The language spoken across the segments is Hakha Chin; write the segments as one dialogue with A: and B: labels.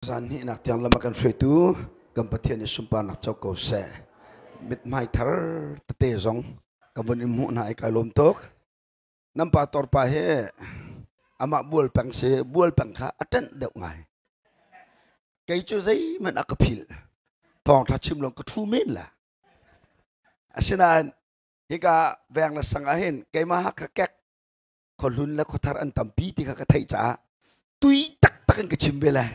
A: Zan hnihnak tiang lam a kan hruaitu kan Pathian i sunparnak co ko seh. Mithmai thar tete zong ka vun in hmuh hna i kai lawm tuk. Nan pa torpa hi amah bual peng si bual peng kha a ṭanh deuh ngai. Kei cu zeihmanh a ka philh. Thawngṭha chim lawng ka ṭhu men la. Asinain hika veng le sang ah hin keimah ka kek khuahlun le khuathar an tampi ti kha ka theih caah tui taktak in ka chim ve lai.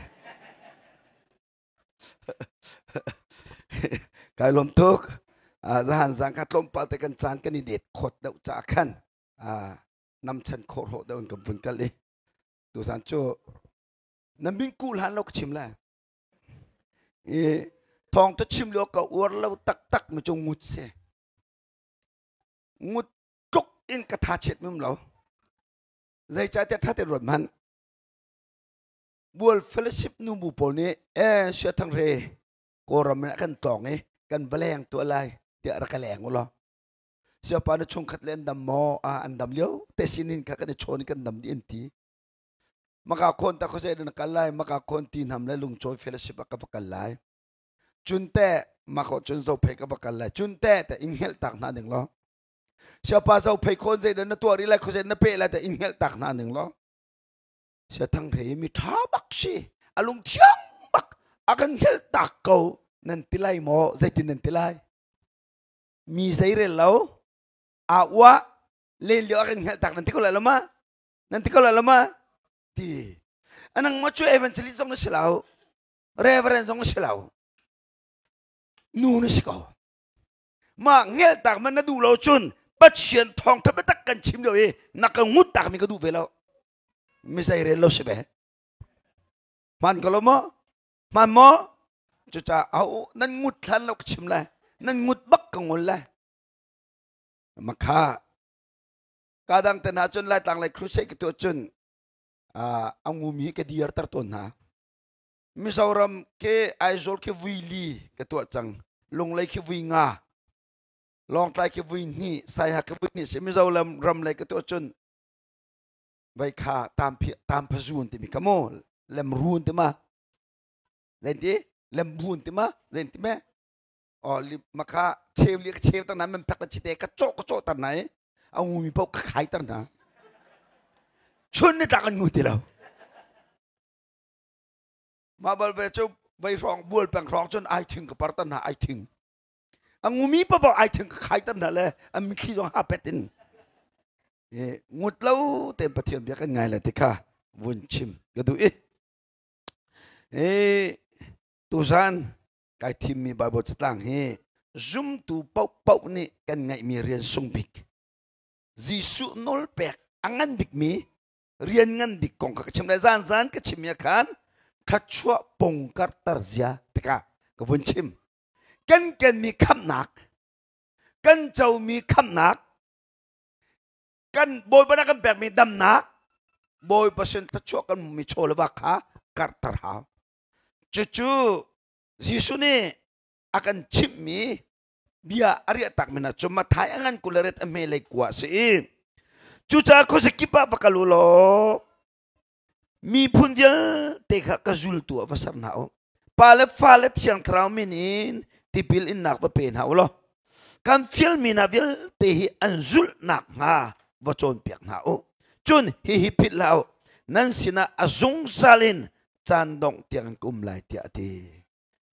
A: Kai lawm tuk. Zahan zang kha tlawmpal te kan caan kan i det khawt deuh caah khan namchan khawh hrawh deuh in kan vun kal i tuzan cu na min kuh hlan lo ka chim lai. I thawng ta chim lio ka uar lo taktak mi cu ngut si. Ngut tluk in ka tha chiat mum lo zeicahtiah tha te ruat hmanh bual fellowship nu bu pawl nih e sia thang re kawlram in kan tlawng i kan va leng tuah lai tiah rak ka leng u law siapa na chungkhat le an dam maw a an dam lio te sinin kha kan i chawn kan dam dih an ti maka khon ta khose na kal lai maka khon ti nam le lungchawi fellowship ah ka va kal lai cun te mako cun zo phei ka va kal lai cun te te in hngelh tak hna ding law siapa zo phei khon zei na tuah ri lai khose na pe lai te in hngelh tak hna ning law sia thang rei mi tha bak si alung thiang bak a kan hngelh tak ko nan ti lai maw zeitin nan ti lai mi zei rel lo a ua len lio a kan hngelh tak nan ti ko lai lo ma nan ti ko lai lo ma ti anang ma chu evangelist zong na si lo reverend zong na si lo nu na si ko mah ngeltak man na duh lo cun Pathian thawngtha biatak kan chim lio i na ka ngut tak mi ka duh ve lo mi zei rel lo si ve hman ko lo maw hman maw cucaah au nan ngut hlan lo ka chim lai nan ngut bak ka ngol lai makha ka dang te hna cun laitlang lei crusade ka tuah cun a ngumi ka dir ter tawn hna Mizoram ke Aizawl khi vui li ka tuah cang. Lunglei khi vui nga. Lawngtlai khi vui hnih, Saiha khi vui hnih si Mizoram ram lei ka tuah cun vai kha tam tam phazu timi ka mu lem run ti ma len ti lem bun ti ma len ti me o li makha cheu li ka cheu tar na men phak la chite ka cho ka cho tar nai a ngu mi pau ka khai tar na chun ni tlak an ngu ti lo Mah bal ve cu vei hrawng bual peng hrawng cun ai thing ka par tan hna ai thing. A ngumi pa ai thing ka khai tan hna le a mitthli zong ha pet in. E, ngut lo te Pathian bia kan ngai le ti kha vun chim ka duh i. E, tuzan kai thimmi Bible catlang hi zumtu paohpaoh nih kan ngeihmi rian sung bik Jesuh nawlpek a ngan bikmi rian ngan bik kong kha ka chim lai zan zan ka chim ya khan thluachuah pong karter zia tikah ka vun chim kan kenmi khamnak kan comi khamnak kan bawipa na kan pekmi damnak bawipa sin thluachuah kan hmumi chaw le va kha karter hau cucu Jesuh nih a kan chimhmi bia a riah tak mi hna cu Mathai a ngan kul ret a hme lei kua si i cucaah khuazakip ah va kal u law miphun vialte kha ka zultu ah va ser hna u pa le fa le thiang thlarau min in tipil innak va pe hna u law kan fialmi hna vialte hi an zulhnak hnga va cawnpiak hna u cun hihi philh hlah u nan sinah a zungzal in caan dongh tiang in ka um lai tiah a ti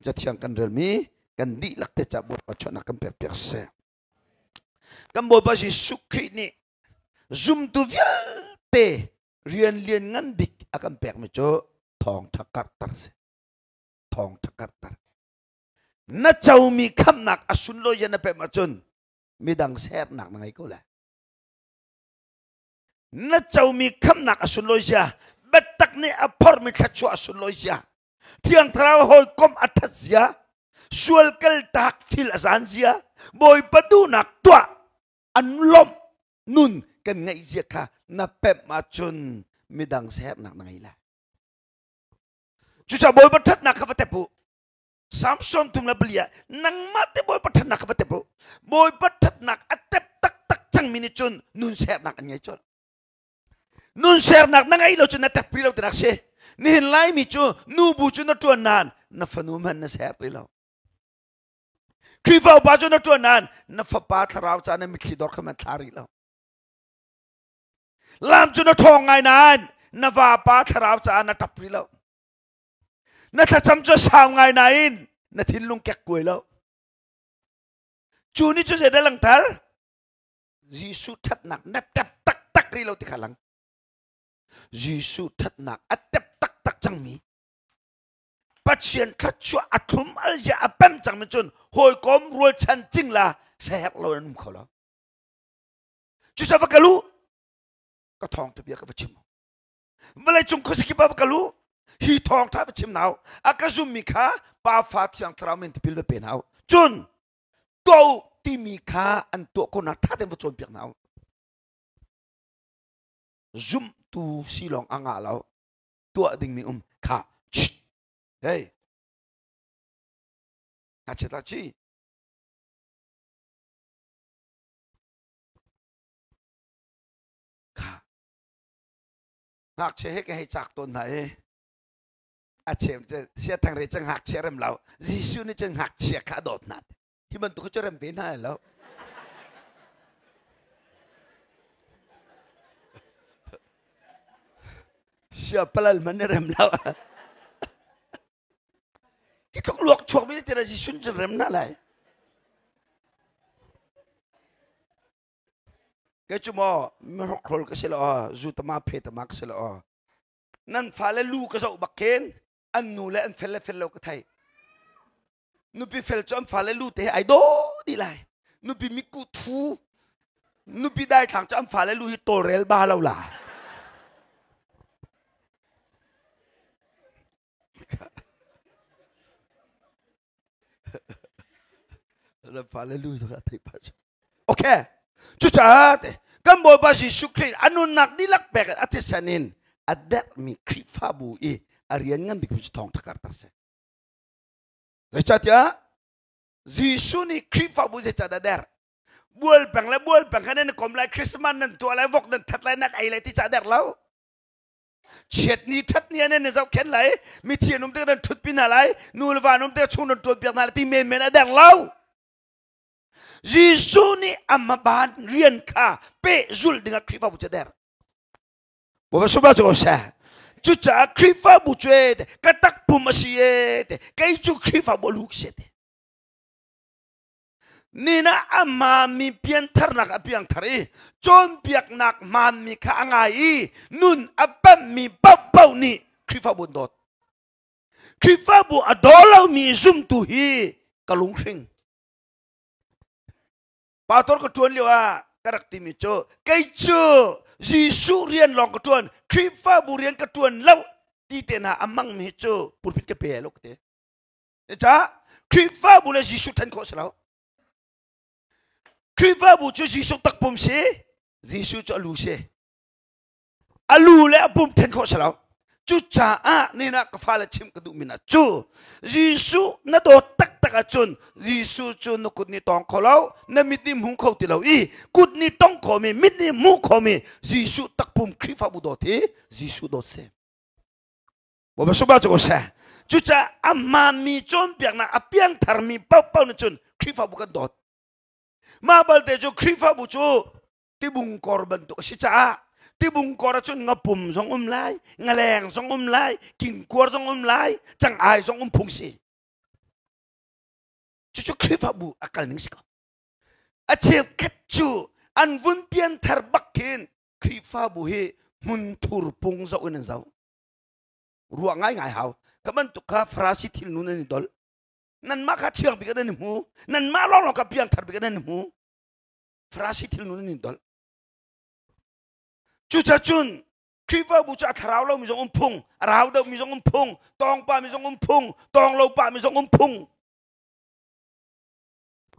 A: Cathiang kan relmi kan dihlak te ca Bawipa chuahnak kan pek piak seh. Kan Bawipa Jesuh Khrih nih zumtu vialte rian lian ngan bik a kan pekmi cu thawngṭha karhter si. Thawngṭha karhter. Na comi khamhnak a sunlawi na pem ahcun midang sernak na ngei ko lai. Na comi khamhnak a sunlawi zia, biatak nih a phormi thluachuah a sunlawi zia, Thiang Thlarau hawikom a ṭhat zia, sual kaltak thil a zan zia, Bawipa duhnak tuah an lawmh nun kan ngeih zia kha na pemh ahcun midang sernak na ngei lai. Cucaah Bawipa ṭhatnak kha va tep u. Psalm 34 ah nangmah te Bawipa ṭhatnak kha va tep u. Bawipa ṭhatnak a tep taktak cangmi nih cun nun sernak an ngei colh. Nun sernak na ngei lo cun na tep pri lo tinak si. Nihin Laimi cu nubu cu na ṭuan nain na fanu hmanh na ser rih lo. Khrihfa upa cu na ṭuan nain na fapa thlarau ca na mitthli dor kha man thla rih lo. Lam cu na ṭhawng ngai nain na vapa thlarau caah na ṭap rih lo. Na thlacam cu sau ngai nain na thinlung kek kuai lo. Cu nih cu zeidah langhter? Jesuh ṭhatnak na tep taktak rih lo ti kha lang. Jesuh ṭhatnak a tep taktak cangmi Pathian thluachuah a thlum al zia a pem cangmi cun hawikom rualchan cingla seherh lo in um kho lo. Cucaah va kal u ka thawngṭha bia ka va chim. Vawlei cung khuazakip ah va kal u hi thawngṭha va chim hna u. A ka zummi kha Pa Fa Thiang Thlarau min tipil va pe hna u. Cun tuah u timi kha an tuah khawhnak ṭha tein va cawnpiak hna u. Zumhtu si lawng a ngah lo tuah dingmi um kha hey ngakchia ta chi kha ngakchia he ka hei cak tawn hna i a chem cu sia thang re cu ngakchia rem lo Jesuh nih cun ngakchia kha a dawt hna hi bantuk cu rem ve hna lo sia palal man ni rem lo hi tluk luak chuak mi ti Jesuh nih cun rem hna lai Kei cu maw mihrokhrol ka si lo zu tama phe tama ka si lo nan fale lu ka zoh bak khin an nu le an fel le fel lo ka thei nupi fel cu an fale lu te ai daw dih lai nupi miku thu nupi daithlang cu an fale lu hi tawlrel ba lo la Okay. Cucaah kan Bawipa Jesuh Khrih a nunnak dihlak pek a thisen in a derhmi Khrihfabu i a rian ngan bik cu thawngṭha karter si. Zeicahtiah Jesuh nih Khrihfabu zeicahdah derh? Bual peng le bual peng kha nan kom lai Christmas nan tuah lai vok nan that lai nan ei lai ti cah derh lo. Chiat ni that ni an nan zohkhenh lai mithi an um tik nan ṭhutpi hna lai nu le va an um tik chung nan ṭuanpiak hna lai ti menmen a der lo. Jesuh nih amaban rian kha pehzulh dingah Khrihfabu cu a der. Bawipa sunglawi cu ko seh. Cucaah Khrihfabu cu e ka takpum a si e te kei cu Khrihfabu a lu ka si te. Nina a hmaanmi piantharnak a piangthar i cawnpiaknak hmaanmi kha a ngai i nun a pemhmi paohpaoh nih Khrihfabu an dawt. Khrihfabu a daw lomi zumtu hi ka lunghring. Pastor ka ṭuan lio ah ka rak timi cu kei cu Jesuh rian lawng ka ṭuan Khrihfabu rian ka ṭuan lo ti te hna a hmangmi cu pulpit ka pe lo ka ti. Cucaah Khrihfabu le Jesuh ṭhen khawh si lo. Khrihfabu cu Jesuh takpum si, Jesuh cu a lu si. A lu le a pum ṭhen khawh si lo. Cucaah nina ka fale chim ka duhmi hna cu Jesuh na dawt taktak ahcun Jesuh cu na kut nih tawng kho lo, na mit nih hmu kho ti lo i kut nih tong khomi, mit nih hmu khomi Jesuh takpum Khrihfabu dawt hi Jesuh dawt si. Bawipa sunglawi cu ko seh. Cucaah a hmaanmi cawnpiaknak a piangtharmi paohpaoh nih cun Khrihfabu kan dawt. Mah balte cu Khrihfabu cu tibungkor bantuk a si caah tibungkor ahcun ngapum zong um lai, ngaleng zong um lai, kingkuar zong um lai, cangai zong um phung si. Cucu Khrihfabu a kal ning si ko. A cheukhat cu an vun pianthar bak khin Khrihfabu hi hmunthur pung zoh in an zoh. Ruah ngaingai hau. Ka bantuk kha Farasi thil nu nan i dol. Nanmah kha thiang bik nan i hmu. Nanmah lawnglawng kha piangthar bik nan i hmu. Farasi thil nu nan i dol. Cucacun Khrihfabu cu a thlarau lomi zong um phung, a rau deuhmi zong um phung, tawngpa mi zong um phung, tawng lo pa mi zong um phung.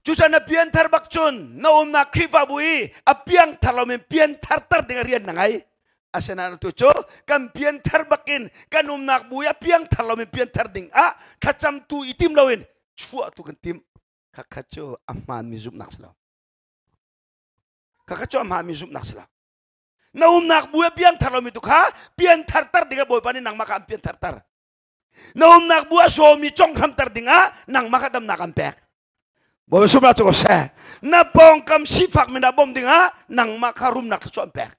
A: Cucaah na pianthar bak cun na umnak Khrihfabu i a piangthar lomi pianthar ter ding a rian na ngei. Asinain atu cu kan pianthar bakin kan umnak bu i a piangthar lomi pianthar ding ah thlacamtu i tim loin chuah tu kan tim. Khakha cu a hmaanmi zumhnak si lo. Khakha cu a hmaanmi zumhnak si lo. Na umnak bu ah piangthar lomi tu kha pianthar tar dingah Bawipa nih nangmah kha an pianthar tar. Na umnak bu ah sawmi conghram tar dingah nangmah kha damnak an pek. Bawipa sumra cu ko seh. Na pawngkam sifak mi na bawmh dingah nangmah kha rumnak thluachuah an pek.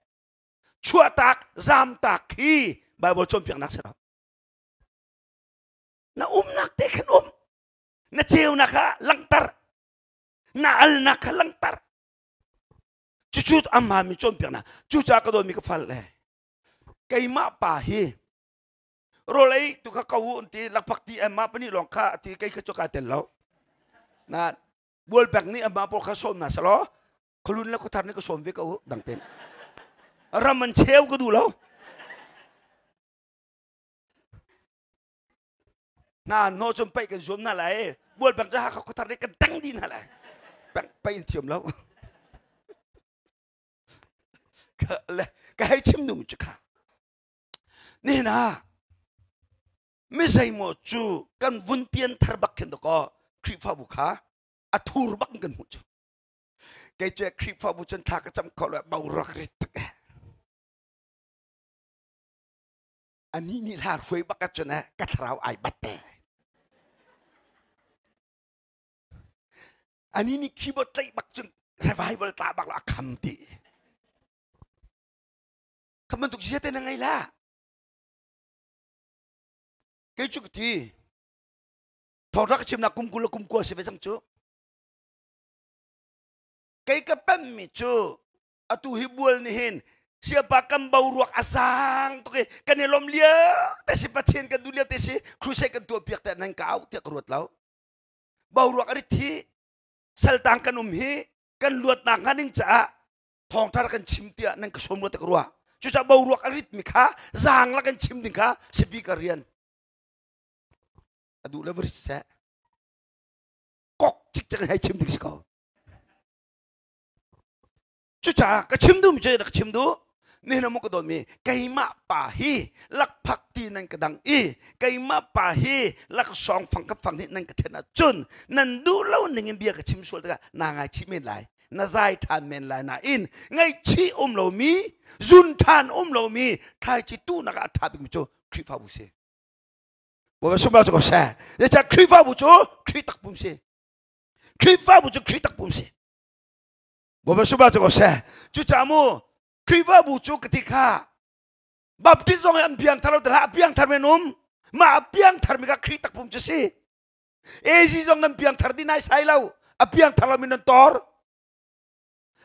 A: Chuahtak, zamtak hi Bible cawnpiaknak si lo. Na umnak te khan um. Na ceunak kha langhter. Na alnak kha langhter. Cucu amah mi cawnpiaknak. Cucaah ka dawtmi ka fal le keimah pa hi rawl ei tu kha ko u ti lakphak ti emma pani lawng kha ti kei kha cu ka tel lo. Na bualpek nih amma pawl kha sawm na selaw khualun le khuathar nih ka sawm ve ko u dang ten. Ram an cheu ka duh lo. Hna no cun paih kan zuam hna lai. Bualpek cu Hakha khuathar nih kan tang dih hna lai. Pek paih in thiam lo. Le ka hei chim duhmi cu kha. Nihin ah mi zeimaw cu kan vun pian thar bak khin dakaw Khrihfabu kha a thur bak in kan hmuh cu. Kei cu Khrihfabu cun thla ka cam kho lo boruak rit tak eh. Anih nih hla hruai bak ahcun eh ka thlarau ai bat te. Anih nih keyboard tlaih bak cun revival tla bak lo a kham ti. Kha bantuk zia te na ngei la. Kei cu ka ti. Thawngṭha ka chimnak kum 20 le kum 20 si ve cang cu. Kei ka pemmi cu atu hi bual nih hin siapa kan boruak a sang tuk i kan i lawm lio te si, Pathian kan duh lio te si, crusade kan tuah piak te nan ka au tiah ka ruat lo. Boruak a rit hi, saltang kan um hi, kan luatnak hnga ding caah thawngṭha kan chim tiah nan ka sawm rua te ka ruah. Cucaah boruak a rit mi kha zaang la kan chim ding kha speaker rian a duh le va rit seh, kok cikcek hei chim ding si ko. Cucaah ka chim duhmi cu ka chim duh. Nihin ah ka dawtmi keimah pa hi lakphak ti nan ka dang i keimah pa hi laksawng fang ka fang hi nan ka then ahcun nan duh lo ning in bia ka chim sual tikah naa ngaichih men lai, na zai ṭhan men lai. Nain ngaihchih um lomi, zun ṭhan um lomi thlaici tuhnak ah a ṭha bikmi cu Khrihfabu si. Bawipa sunglawi cu ko seh. Zeicah Khrihfabu cu Khrih takpum si. Khrihfabu cu Khrih takpum si. Bawipa sunglawi cu ko seh. Cucaah mu Khrihfabu cu ka ti kha Baptist zong hi an piangthar lo hlah, a piangthar men um. Mah a piangthar mi kha Khrih takpum cu si. AZ zong nan piangthar di nai sai lo. A piangthar lo mi nan tor.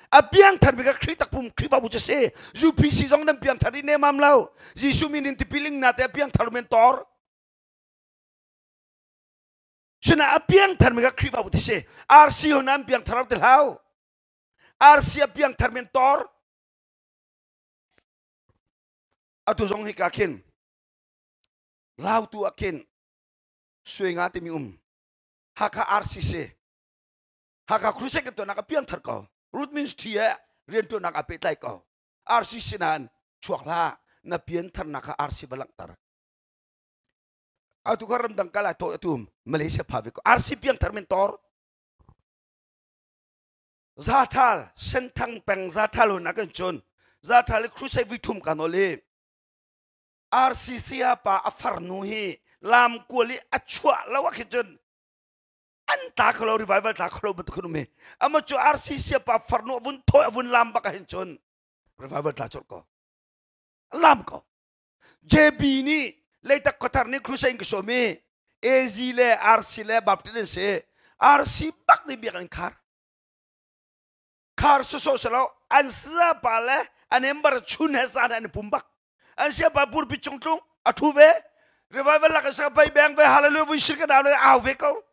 A: A piangthar mi kha Khrih takpum Khrihfabu cu si. UPC zong nan piangthar di nemam lo. Jesuh min in tipiling na te a piangthar lo men tor. Sina a piangthar mi kha Khrihfabu ti si. RC hon an piangthar lo ti hlau. RC a piangthar men tor. Atu zong hi ka khin Lautu ah khin Sui nga timi um Hakha RCC Hakha Crusade kan tuahnak a piangthar ko. Root Ministry he riantuannak a pehtlai ko. RCC nain chuak hlah, na piantharnak kha RC va langhter. Atu kha ramdang kal ai to atu Malaysia pha ve ko. RC piangthar men tor. Zathal Senthang peng Zathal hun akan chun Zathal i crusade vui thum kan oli RCC pa a farnu hi lam kual i a chuah lo ah khin cun an ta kholo, revival ta kholo bantuk khin um hi. Ama cu RCC pa farnu a vun thawi, a vun lam bak ah hin cun revival tla colh ko, lam ko. JB nih Leitak khuathar nih crusade in ka sawm i AZ le RC le Baptist an si. RC bak nih biakinn khar khar sawsawh selo an saya pa le an embar chun he zan an i pum bak. An saya pa purpi cung tlung a thu ve, revival lak sa pai beng ve, hallelujah vui sir ka dau le au ve ko.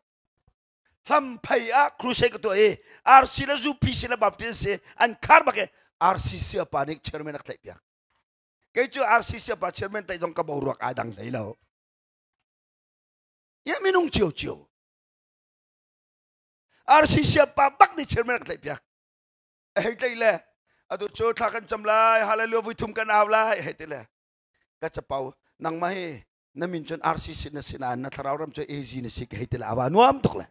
A: Hlam phei ah crusade ka tuah i RC le UPC le Baptist si an khar bak i RC saya pa nih chairman a tlaih piak. Kei cu RCC pa chairman tlaih zong ka boruak ai dang hlei lo. Ya minung cio cio. RCC pa bak nih chairman ka tlaih piak. Hei tlaih le atu cu thla kan cam lai, hallelujah vui thum kan au lai hei ti le ka capau nangmah hi na min cun RCC na si nain na thlarau ram cu AZ na si ka hei ti le awa nuam tuk le.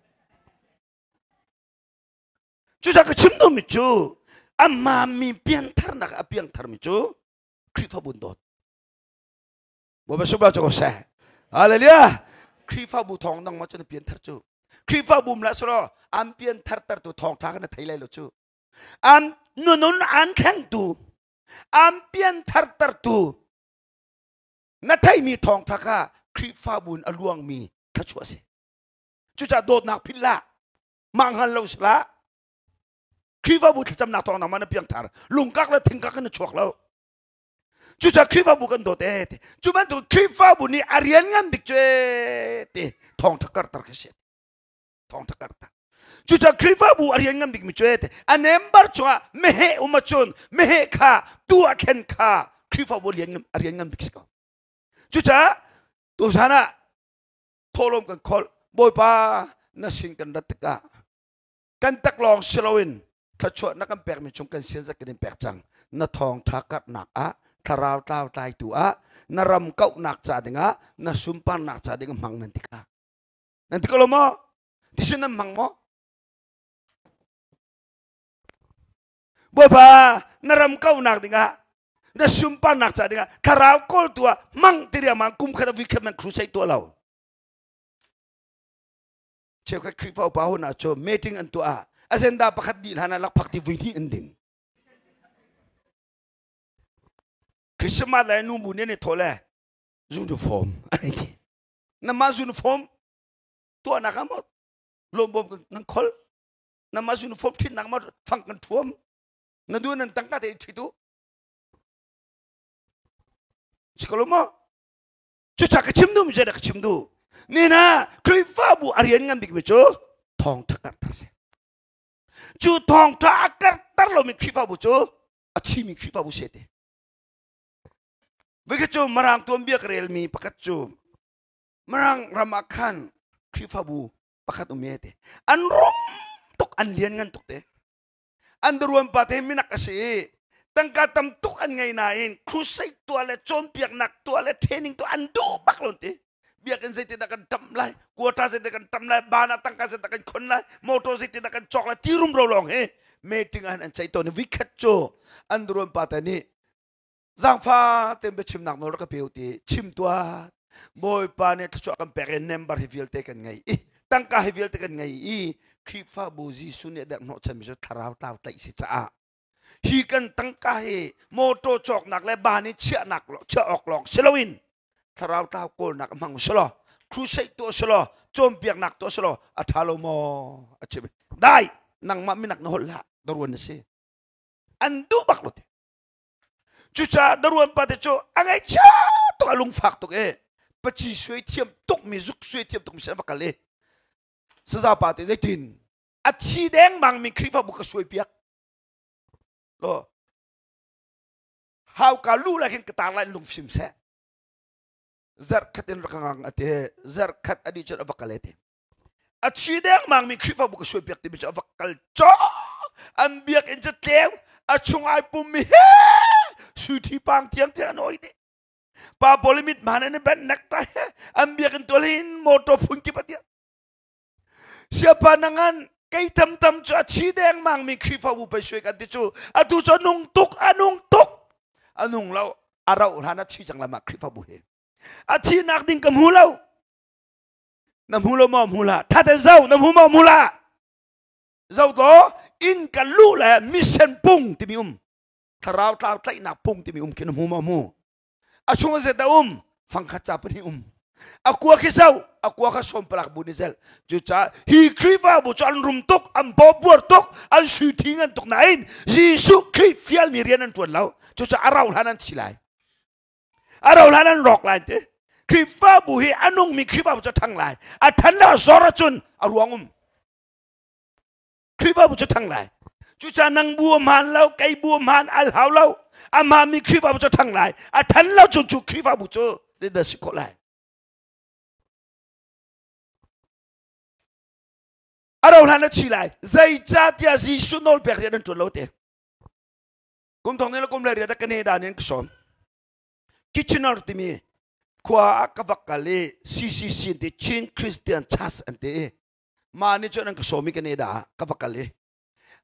A: Cucaah ka chim duhmi cu. Amma mi piantharnak a piangtharmi cu Khrihfabu dawt. Bawipa subah cu ko seh. Hallelujah. Khrihfabu thawng dang ma cu na pianthar cu. Khrihfabu mla soro an pianthar tertu thawngtha kan thei lai lo cu. An nunun an thlengtu an pianthar tertu na theimi thawngtha kha Khrihfabu in a luangmi thluachuah si. Cucaah dawtnak philh hlah. Mah hngal lo si hlah. Khrihfabu thlacamnak thawng nangmah na piangthar. Lungkak le thingkak in na chuak lo. Cucaah Khrihfabu kan dawt ee ti. Cu bantuk Khrihfabu nih a rian ngan bik cu ee ti thawngtha karter khi si. Thawngtha karter. Cucaah Khrihfabu a rian ngan bikmi cu ee ti. A member chungah meheh um ahcun meheh kha tu a thlen kha Khrihfabu a rian ngan bik si ko. Cucaah tuzan ah thawhlawm kan kholh. Bawipa na sin kan rat tikah kan taklawng si loin thluachuah na kan pekmi chung kan sian zat kan in pek cang. Na thawngṭha karhnak ah thlarau tlau tlaitu ah na ram kauhnak ca dingah na sunparnak ca ding hmang nan ti kha. Nan ti ko lo maw? Tisun nan hmang maw? Bawipa na ram kauhnak dingah na sunparnak ca dingah thlarau kawltu ah hmang ti riangmang kum khat a vui khat man crusade tuah lo. Cheukhat Khrihfa upa hun ah cu meeting an tuah ah agenda pakhat dih hlan ah lakphak ti vui hnih an ding. Christmas le nu bu nih an i thawh le uniform an ti. Namah uniform tuahnak ah maw lawmbawm nan khol namah uniform ṭhitnak maw fang kan thuam na du nan tangka te ṭhit u. Si ko lo maw? Cucaah ka chim duhmi cu ka chim duh. Nina Khrihfabu a rian ngan bikmi cu thawngṭha karhter si. Cu thawngṭha a karhter lomi Khrihfabu cu a thimi Khrihfabu si te. Vikhat cu Mirang tuanbia ka relmi pakhat cu Mirang ram ah khan Khrihfabu pakhat um te. An rum tuk an lian ngan tuk te. An ruan pa te minak a si i tangka tam tuk an ngei nain crusade tuah le cawnpiaknak tuah le training tuah an duh bak lo ti. Biakinn zeitindah kan ṭamh lai, quota zeitindah kan ṭamh lai, ban ah tangka zeitindah kan khon lai, motor zeitindah kan cawk lai ti rumro lawng hi meeting ah an ceih tawn i vikhat cu an ruan pa te nih zaangfa tein biachimnak nawl rak ka pe u ti chim tuah Bawipa nih thluachuah kan pek i member hi vialte kan ngei i tangka hi vialte kan ngei i Khrihfabu Jesuh nih a derh hnawhchanmi cu thlarau tlau tlaih si caah hi kan tangka hi motor cawknak le ban i chiahnak chiah awk lawng si loin thlarau tlau kawlnak hmang selaw crusade tuah selaw cawnpiaknak tuah selaw a ṭha lo maw a chim dai nangmah minak na holh hlah daruan na si an duh bak lo te Cucaah daruan pa te cu a ngaihchia tuk a lungfak tuk e paci suai thiam tuk mi zuk suai thiam tuk mi sin va kal i saza pa te zeitin a thi dengmang mi Khrihfabu ka suai piak lo hauka lu la khin ka tar lai lungfim seh zarh khat in rak ngang ate zarh khat ani cun a va kal ete a thi dengmang mi Khrihfabu ka suai piak timi cu a va kal caw an biakinn cu tleu a chung ai pum mi he sui thi pang tiang tiang an oi dih pa pawl mit man an ben nak ta he an biakinn tual hin motor phun kip atia siapa nangan kei tam tam cu a thi dengmang mi Khrihfabu pei suai kan ti cu atu cu nung tuk anung tuk anung lo a rauh hlan a thi cang lama Khrihfabu he a thi nak ding ka hmu lo na hmu lo maw hmu hlah thate zo na hmu maw hmu hlah zo to inn kan luh le mission pung timi um thlarau tlau tlaihnak pung timi um khi na hmu maw hmu a chung zet a um fangkhat ca pahnih um a kua khi zo a kua kha som palak bu ni zel cucaah hi Khrihfabu cu an rum tuk an bawbuar tuk an sui thi ngan tuk nain Jesuh Khrih fialmi rian an ṭuan lo cucaah a rau hlan an thi lai a ro hlan an rawk lai te Khrihfabu hi a nungmi Khrihfabu cu a ṭhang lai a ṭhan le a zor ahcun a ruang um Khrihfabu cu ṭhang lai cucaah nang bu a hmaan lo kei bu a hmaan al hau lo a hmaanmi Khrihfabu cu ṭhang lai a ṭhan lo cun cu Khrihfabu cu dah si khawh lai a ro hlan a thi lai zeicahtiah Jesuh nawl pek rian an ṭuan lo te kum thong le kum le riat ka ne dan in ka sawm Kitchener timi khua ah ka vak kal i CCC ti Chin Christian Church an ti i mah nih cun an ka sawm i ka ne da ka va kal i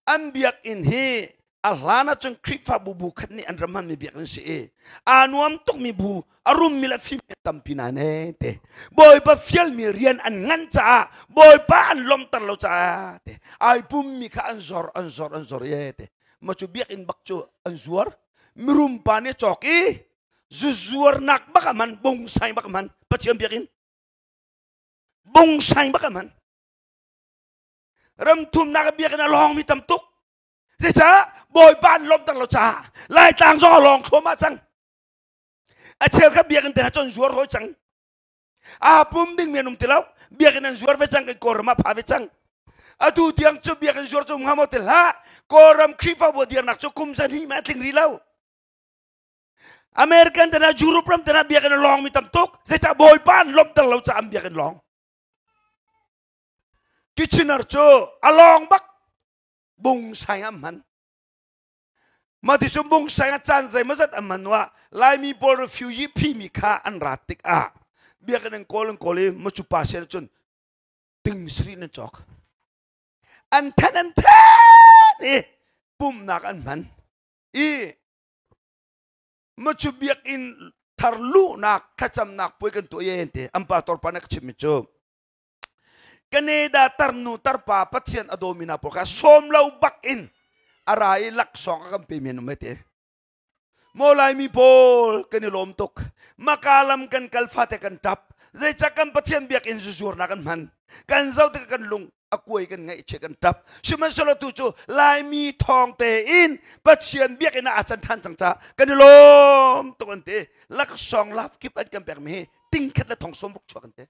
A: an biakinn hi. A hlan ahcun Khrihfabu bu khat nih an ram hmanmi biakinn si i aa nuam tukmi bu a rummi le fimmi tampi nain ee te Bawipa fialmi rian an ngan caah Bawipa an lawmhter lo caah te ai pummi kha an zor an zor an zor ee te ma cu biakinn bak cu an zuar mirum pa nih cawk i zuzuarnak bak a man bungsai bak a man Pathian biakinn bungsai bak a man ramthumnak biakinn a lawngmi tam tuk. Zeicah Bawipa an lawmhter lo caah Laitlang zong a lawng thluahmah cang. A cheu kha biakinn te hna cu an zuar hawi cang. Aa pum dingmi an um ti lo. Biakinn an zuar ve cang, kan Kawlram ah pha ve cang. Atu tiang cu biakinn zuar cu um hnga maw ti hlah. Kawlram Khrihfabu dirnak cu kum zahnih mah a tling rih lo. American te hna, Europe ram te hna biakinn a lawngmi tam tuk. Zeicah Bawipa an lawmhter lo caah an biakinn lawng. Kitchener cu a lawng bak bungsai an hman. Mah ti cu bungsai a caan zeimawzat an hman hnuah Laimi pawl refugee phimi kha an rat tikah biakinn an kawl an kawl i macu pa sin cun ting sri nan cawk. An then an then i pumnak an hman i macu biakinn thar luhnak thlacamnak puai kan tuah ye te an pastor pa nih a ka chimmi cu Canada tarnu tarpa Pathian a dawmi hna pawl kha sawm lo bak in a ra i laksawng a kan pemi an um te. Maw Laimi pawl kan i lawm tuk. Maka lam kan kal fate kan tap. Zeicah kan Pathian biakinn zuzurnak kan hman. Kan zoh tikah kan lung a kuai kan ngaihchia kan tap. Sihmanhsehlaw tu cu Laimi thawng tein Pathian biakinn ah aa can ṭhan cang caah kan i lawm tuk an ti. Laksawng laf kip an kan pekmi hi tingkhat le thong sawm ruk chuak an ti.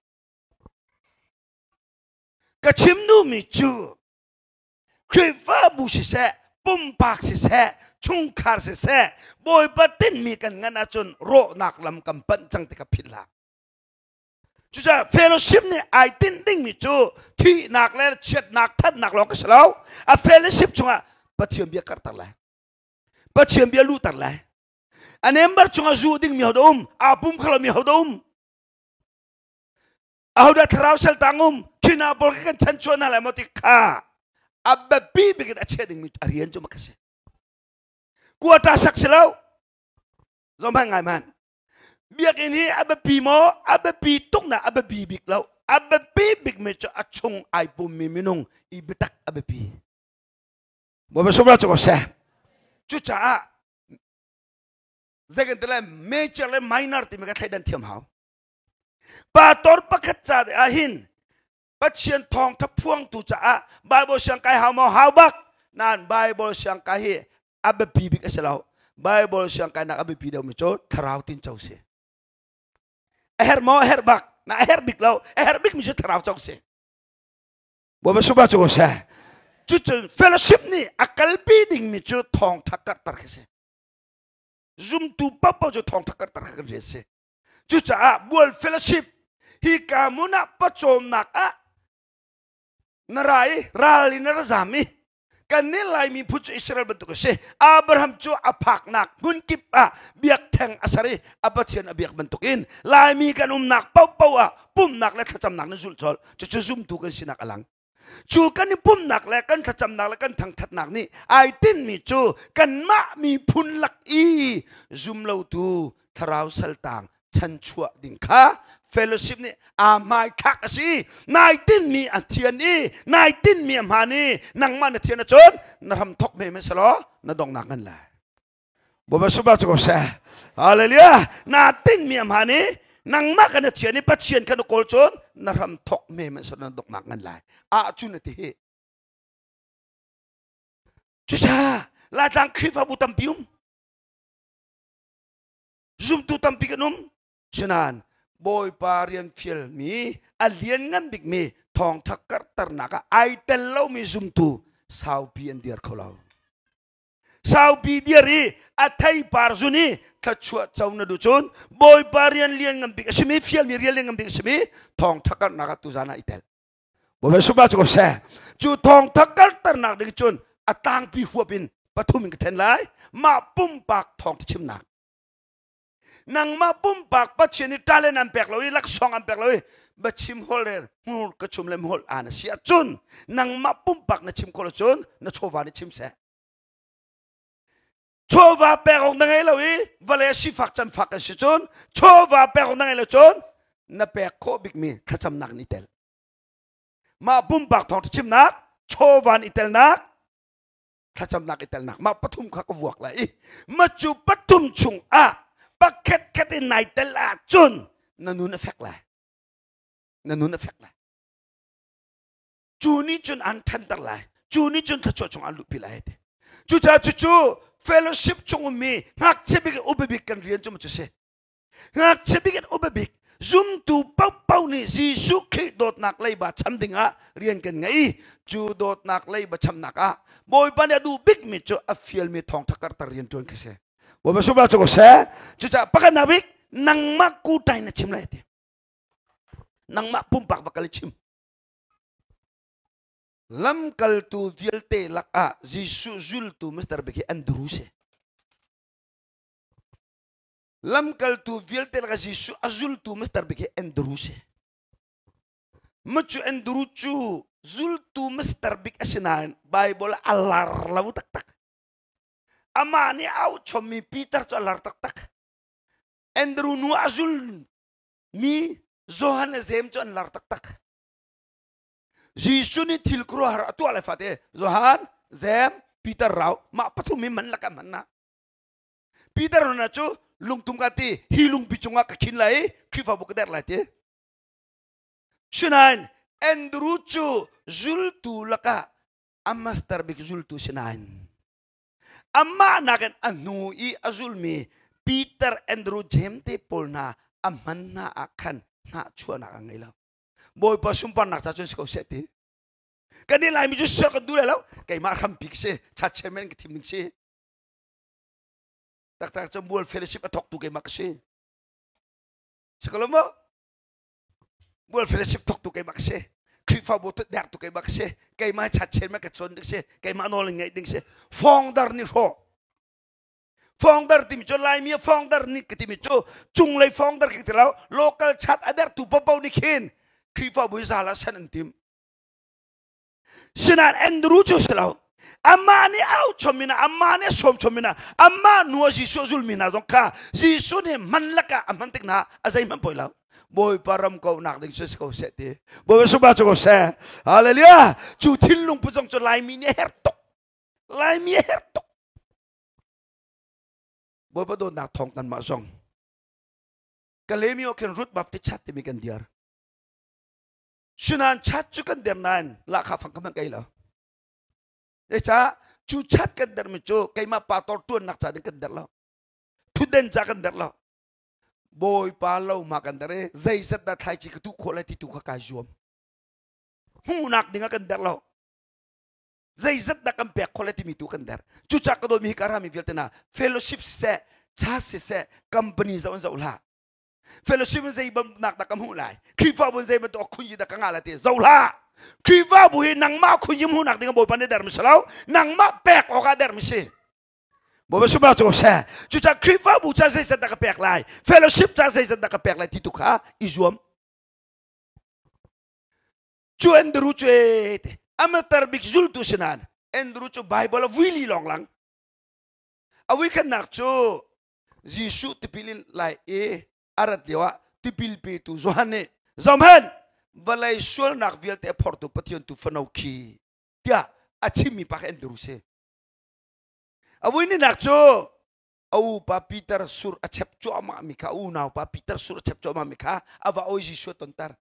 A: Ka chim duhmi cu Khrihfabu siseh, pumpak siseh, chungkhar siseh, Bawipa tinhmi kan ngan ahcun rawhnak lam kan panh cang ti kha philh hlah. Cucaah fellowship nih ai tinh dingmi cu thihnak le chiatnak, thatnak lawng ka si lo. A fellowship chungah Pathian bia karhter lai. Pathian bia luhter lai. A member chungah zu dingmi ho dah um? Aa pum kho lomi ho dah um? Ahodah thlarau saltang um khina pawl kan chan chuah hna lai maw ti kha a biapi bik in a chiah dingmi a rian cu mak si. Quota sak si lo. Zom hman ngai man. Biakinn hi a biapi maw? A biapi tuk na a biapi bik lo. A biapi bik mi cu a chung ai pummi minung i biatak a biapi. Bawipa sumra cu ko seh. Cucaah zeikan ti lai major le minor timi ka thleidan thiam hau. Pastor pakhat ca ah hin Pathian thawngtha phuangtu caah Bible siang kai hau maw hau bak nain Bible siang kai hi a biapi bik a si lo. Bible siang kai nak a biapi deuhmi cu thlarau tinco si. A herh maw a herh bak na a herh bik lo a herh bikmi cu thlarau co si. Bawipa suba cu seh. Cucun fellowship nih a kalpi dingmi cu thawngtha karhter khi si. Zumtu paohpaoh cu thawngtha karhter kha kan rian si. Cucaah bual fellowship hi ka hmun ah pawcawmnak ah na ra i ral in na ra zam i kannih Laimi phun cu Israel bantuk a si. Abraham cu a phaknak hmun kip ah biakṭheng a ser i a Pathian a biak bantukin Laimi kan umnak paohpaoh ah pumhnak le thlacamnak na zulh colh. Cucu zumtu kan sinak a lang. Cu kan i pumhnak le kan thlacamnak le kan thangthatnak nih ai tinhmi cu kanmah miphun lak i zumlotu thlarau saltang chanchuah ding kha fellowship nih aa hmaithlak a si. Nai tinhmi a thian i nai tinhmi a hmaan i nangmah na thian ahcun na hram thok hme hmanh selaw na donghnak ngan lai. Bawipa subah cu ko seh. Hallelujah. Na tinhmi a hmaan i nangmah kan na thian i Pathian kha na kawl cun na hram thok hme hmanh selaw na donghnak ngan lai. Ah cu na ti hi. Cucaah Laitlang Khrihfabu tampi um. Zumtu tampi kan um. Sinain Bawipa rian fialmi a lianngan bikmi thawngtha karhternak ah ai tel lomi zumtu saupi an dir kho lo. Saupi dir i a theipar zun i thluachuah co na duh cun Bawipa rian lianngan bik a simi fialmi rian lianngan bik a simi thawngtha karhnak ah tuzan ah i tel. Bawipa subah cu ko seh. Cu thawngtha karhternak ding cun a tlangpi huap in pathum in ka then lai. Mah pumpak thawngtha chimnak. Nangmah pumpak Pathian nih talent an pek lo i laksawng an pek lo i ba chim hol rel hmur ka chum le hol an a si ahcun nangmah pumpak na chim khawh cun na chawva nih chim seh. Chawva pek awk na ngei lo i vale sifak canfak kan si cun chawva pek awk na ngei lo cun na pek khawh bikmi thlacamnak nih tel. Mah pumpak thawngṭha chimnak, chawva nih telnak, thlacamnak i telnak mah pathum kha ka vuak lai i ma cu pathum chung ah pakhat khat in nai tel ahcun na nun a fek lai. Na nun a fek lai. Cu nih cun an ṭhanter lai. Cu nih cun thluachuah chung an luhpi lai ti. Cucaah cucu fellowship chung ummi ngakchia bik upa bik kan rian cu cu si. Ngakchia bik in upa bik zumtu paohpaoh nih Jesuh Khrih dawtnak leiba cham dingah rian kan ngei. Cu dawtnak leiba chamnak ah Bawipa nih a duh bikmi cu a fialmi thawngṭha karhter rian ṭuan khi si. Bawipa subah cu ko seh. Cucaah pakhatnak bik nangmah kutai na chim lai ti. Nangmah pumpak va kal i chim. Lamkaltu vialte lakah Jesuh zultu Mr. Bik hi Andrew si. Lamkaltu vialte lakah Jesuh a zultu Mr. Bik hi Andrew si. Macu Andrew cu zultu Mr. Bik a si nain Bible a lar lo taktak. Amah nih au chommi Peter cu a lar taktak. Andrew nu a zul mi Johan le James cu an lar taktak. Jesuh nih thil khuaruahhar a tuah lai fate Johan, James, Peter rau mah pathum hi man lak man na. Peter na cu lungtum ka ti hi lungpi cungah ka khin lai i Khrihfabu ka der lai ti. Sinain Andrew cu zultu lakah a master bik zultu sinain amah nakin a hnu i a zulmi Peter, Andrew, James te pawl hna a hman hna ah khan hnahchuahnak a ngei lo. Bawipa sunparnak ca cun si ko seh ti. Kan i Laimi cu ser kan duh lai lo. Keimah hrampi ka si, chat chairman ka thim ding si. Taktak cu Mual Fellowship a thawktu keimah ka si. Si ko lo maw? Mual Fellowship thawktu keimah ka si. Khrihfabu dertu keimah ka si. Keimah chat chairman ka cawn ding si. Keimah nawl in ngaih ding si. Fawngdar nih hrawh. Founder timi cu Laimi founder nih ka timi cu cunglei founder khi ti lo local chat a dertu popo nih khin Khrihfabu hi zala san an tim. Sinain Andrew cu si lo. Amah nih au chom ina amah nih sawm chom ina amah nu a Jesuh zulmi hna zong kha Jesuh nih hman lakah a hman tik hna a zeihmanh poi lo. Bawipa ram ko nak ding cu si ko seh ti. Bawipa subah cu ko seh. Hallelujah. Cu thinlung pu zong cu Laimi nih a herh tuk. Laimi a herh tuk. Bawipa dawtnak thawng kanmah zong Kalemyo khin Ruth Baptist chat timi kan diar. Sinan chat cu kan der nain lahkhah fang ka hmanh kei lo. Zeicah cu chat kan dermi cu keimah pastor tuannak ca ding kan der lo. Thutden ca kan der lo. Bawipa lo ma kan der i zeizat dah thlaici ka tuh khawh lai ti tu kha kai zuam. Hmuhnak ding ah kan der lo. Zeizat dah kan pek khawh lai timi tu kan der. Cucaah ka dawtmi hi ka rami vialte na fellowship siseh, church siseh, company zoh in zoh hlah. Fellowship in zei bawmhnak dah ka hmuh lai? Khrihfabu in zei bantuk khunyi dah ka ngah lai ti zoh hlah. Khrihfabu hi nangmah khunyi hmuhnak ding ah Bawipa nih dermi si lo, nangmah pek awkah dermi si. Bawipa subah cu seh. Cucaah Khrihfabu ca zeizat dah ka pek lai? Fellowship ca zeizat dah ka pek lai ti tu kha i zuam. Cu Andrew cu e te amatar bik zultu si nain Andrew cu Bible a vui li lawng lang. A vui khatnak cu Jesuh tipil in lai i a rat lio ah tipil petu Johan nih zohhmanh vawlei sualnak vialte a phortu Pathian tu fano khi tiah a chimmi pa kha Andrew si. A vui ninak cu a upa Peter sur a chep cuahmah mi kha a unau pa Peter sur a chep cuahmah mi kha a va oi Jesuh a tonter.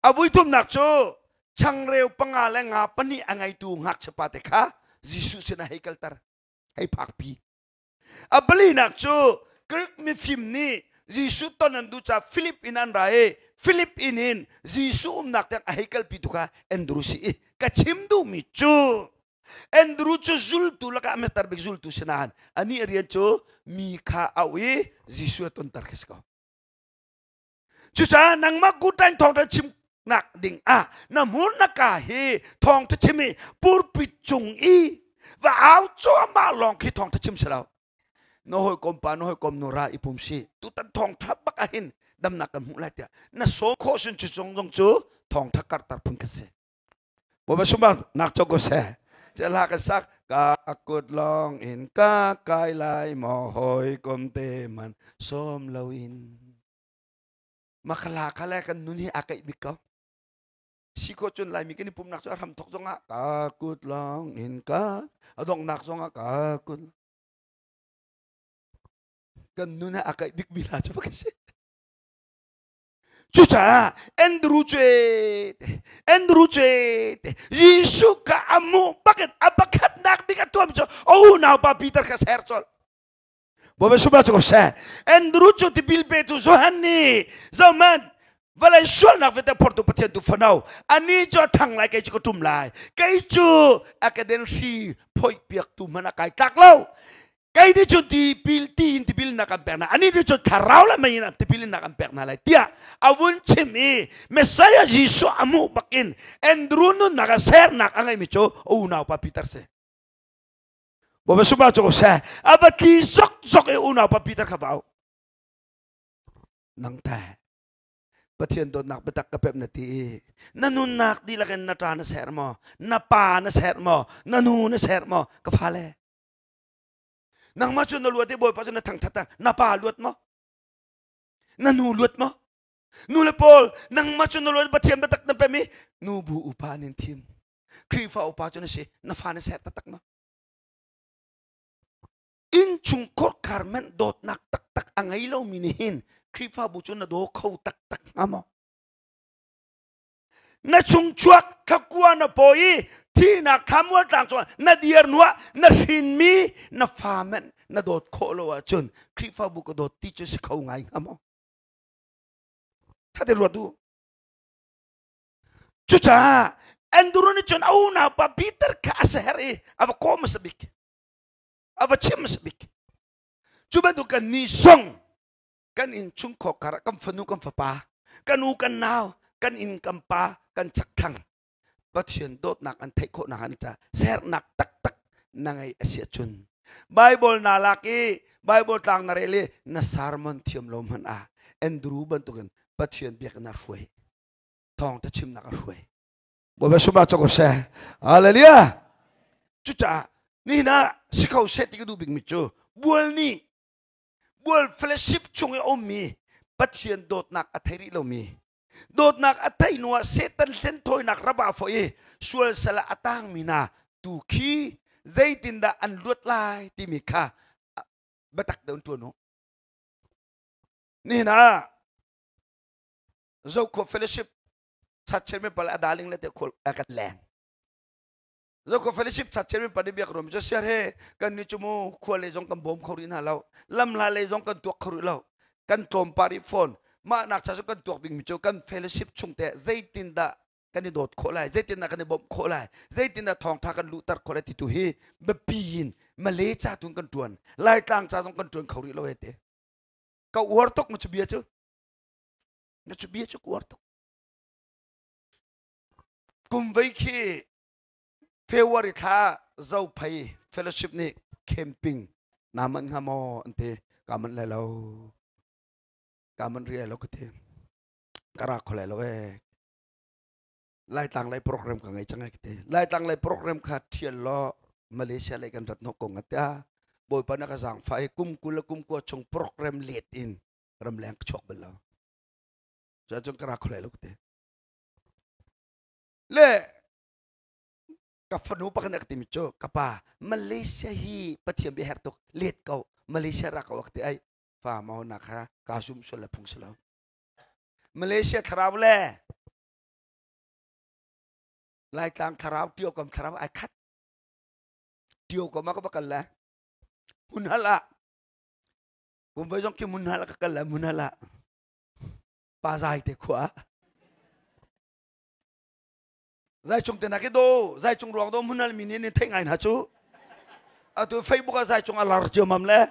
A: A vuithumnak cu changreu panga le nga pahnih a ngeitu ngakchia pa te kha Jesuh sinah hei kalter, hei phakpi. A palinak cu Greek mifim nih Jesuh ton an duh caah Philip inn an ra i Philip inn in Jesuh umnak tiang a hei kalpi tu kha Andrew si i ka chim duhmi cu Andrew cu zultu lakah a hmatar bik zultu si nain anih rian cu mi kha auh i Jesuh a tonter khi si ko. Cucaah nangmah kutan thawngṭha chimnak ding ah na hmur na ka hi thawngṭha chim i purpit cung i va au cuahmah lawng khi thawngṭha chim si lo. Na hawikom pa na hawikom nu ra i pum si tutan thawngṭha bak ah hin damnak kan hmuh lai tiah na sawm khawh sun cu zong zong cu thawngṭha karhter phun kha si. Bawipa sumar nak co ko seh. Hla kan sak ka kut lawng in ka kai lai maw hawikom te man sawm loin. Makhala kha le kan nun hi a kaih bik ko. Si ko cun Laimi kan i pumnak cu a hram thok zongah ka kut lawng in ka a donghnak zongah ka kut kan nun ah a kaih bik mi hla cu ka si. Cucaah Andrew cu Andrew cu Jesuh ka amu bakin a pakhatnak bik a tuam cu a unaupa Peter kha ser colh. Bawipa sumah cu ko seh. Andrew cu tipil petu Johan nih zohmanh vawlei sualnak vialte phortu Pathian tu fano ani cu a ṭhang lai kei cu ka ṭum lai kei cu a keden hri phoih piaktu hmanh a kai tlak lo kei nih cun tipil ti in tipil nak an pek hna ani nih cun thlarau le mei in tipil in nak an pek hna lai tiah a vun chim i Messiah Jesuh a hmuh bakin Andrew nunnak ah sernak a ngeimi cu a unaupa Peter si Bawipa sumah cu seh a va tli zok zok i unaupa Peter kha va auh nang teh Pathian dawtnak biatak ka pemh na ti i na nunnak dihlak in na ṭa na ser maw na pa na ser maw na nu na ser maw ka fale nangmah cu na luat i Bawipa cu na thangṭhat na pa luat maw na nu luat maw nu le pawl nangmah cu na luat Pathian biatak na pem i nu bu upa nin thim Khrihfa upa cu na si na fa na ser taktak ma innchung khorkhar men dawtnak taktak a ngei lomi nih hin Khrihfabu cu na daw kho taktak hnga maw na chung chuak khakua na pawi i thihnak thlamual tlang cungah na dir nuah na hrinmi na fa men na dawt khawh lo ahcun Khrihfabu ka dawt ti cu si kho ngai hnga maw Thate ruat u Cucaah Andrew nih cun a unaupa Peter kha a seher i a va kawm hmasa bik. A va chim hmasa bik. Cu bantuk kan ni zong kan inn chungkhar kar kan fanu kan fapa kan u kan nau kan inn kan pa kan chakthlang Pathian dawtnak an theih khawhnak an ca sernak taktak na ngei a si ahcun Bible na lak i Bible tlang na rel i na sermon thiam lo hmanh ah Andrew bantukin Pathian biakinn ah hruai thawngtha chimnak a hruai Bawipa sumah cawk seh hallelujah cucaah nihin ah si kho seh ti ka duh bikmi cu bual nih bual fellowship chung i a ummi Pathian dawtnak a thei rih lomi dawtnak a thei hnu ah Satan hlenthawinak rap ah fawh i sual sal ah a tangmi hna tu khi zeitindah an luat lai timi kha biatak deuh in ṭuan u nihin ah Zokhua Fellowship Church Chairman pal a darling le te khol a kan leng. Zokhua Fellowship Church Chairman pa biak rom cu siar he kan ni chu mu khua le zong kan bawm kho rih hna lo lam hla le zong kan tuak kho rih lo kan tlawm pa rih phone mah nak cha cu kan tuak bing mi cu kan fellowship chung te zeitin dah kan i dawt khawh lai zeitin dah kan i bawmh khawh lai zeitin dah thawngtha kan luhter khawh lai ti tu hi biapi in Malay ca tun kan tuan Laitlang ca zong kan tuan kho rih lo he te ka uar tuk mu cu bia cu Na cu bia cu kuar tuk. Kum vei khi February thla Zophei Fellowship nih camping naa manh hnga maw an ti. Kaa manh lai lo. Kaa manh rih lai lo ka ti. Ka ra kho lai lo ee. Laitlang lei program ka ngei cang ai ka ti. Laitlang lei program kha thial law Malaysia lei kan rat hnawh ko nga tia. Bawipa na ka zaangfah i kum 20 le kum 20 chung program let in ramleng ka chuak bal lo cuahcun ka ra kho lai lo ka ti le ka fanu pakhat nih a ka timi cu ka pa Malaysia hi Pathian bia herh tuk let ko Malaysia ra ko ka ti ai fa mau na kha ka zum sual le phung si lo Malaysia thlarau le Laitlang thlarau tio kam thlarau ai khat tio kam ah ka va kal le hun hal ah Kum voi zong khi munhal ka kal le munhal ah pa zai te khua zai chung te na ki do zai chung ruang do munhal mi nih thei ngai hna cu atu Facebook ah zai chung a lar cio mam le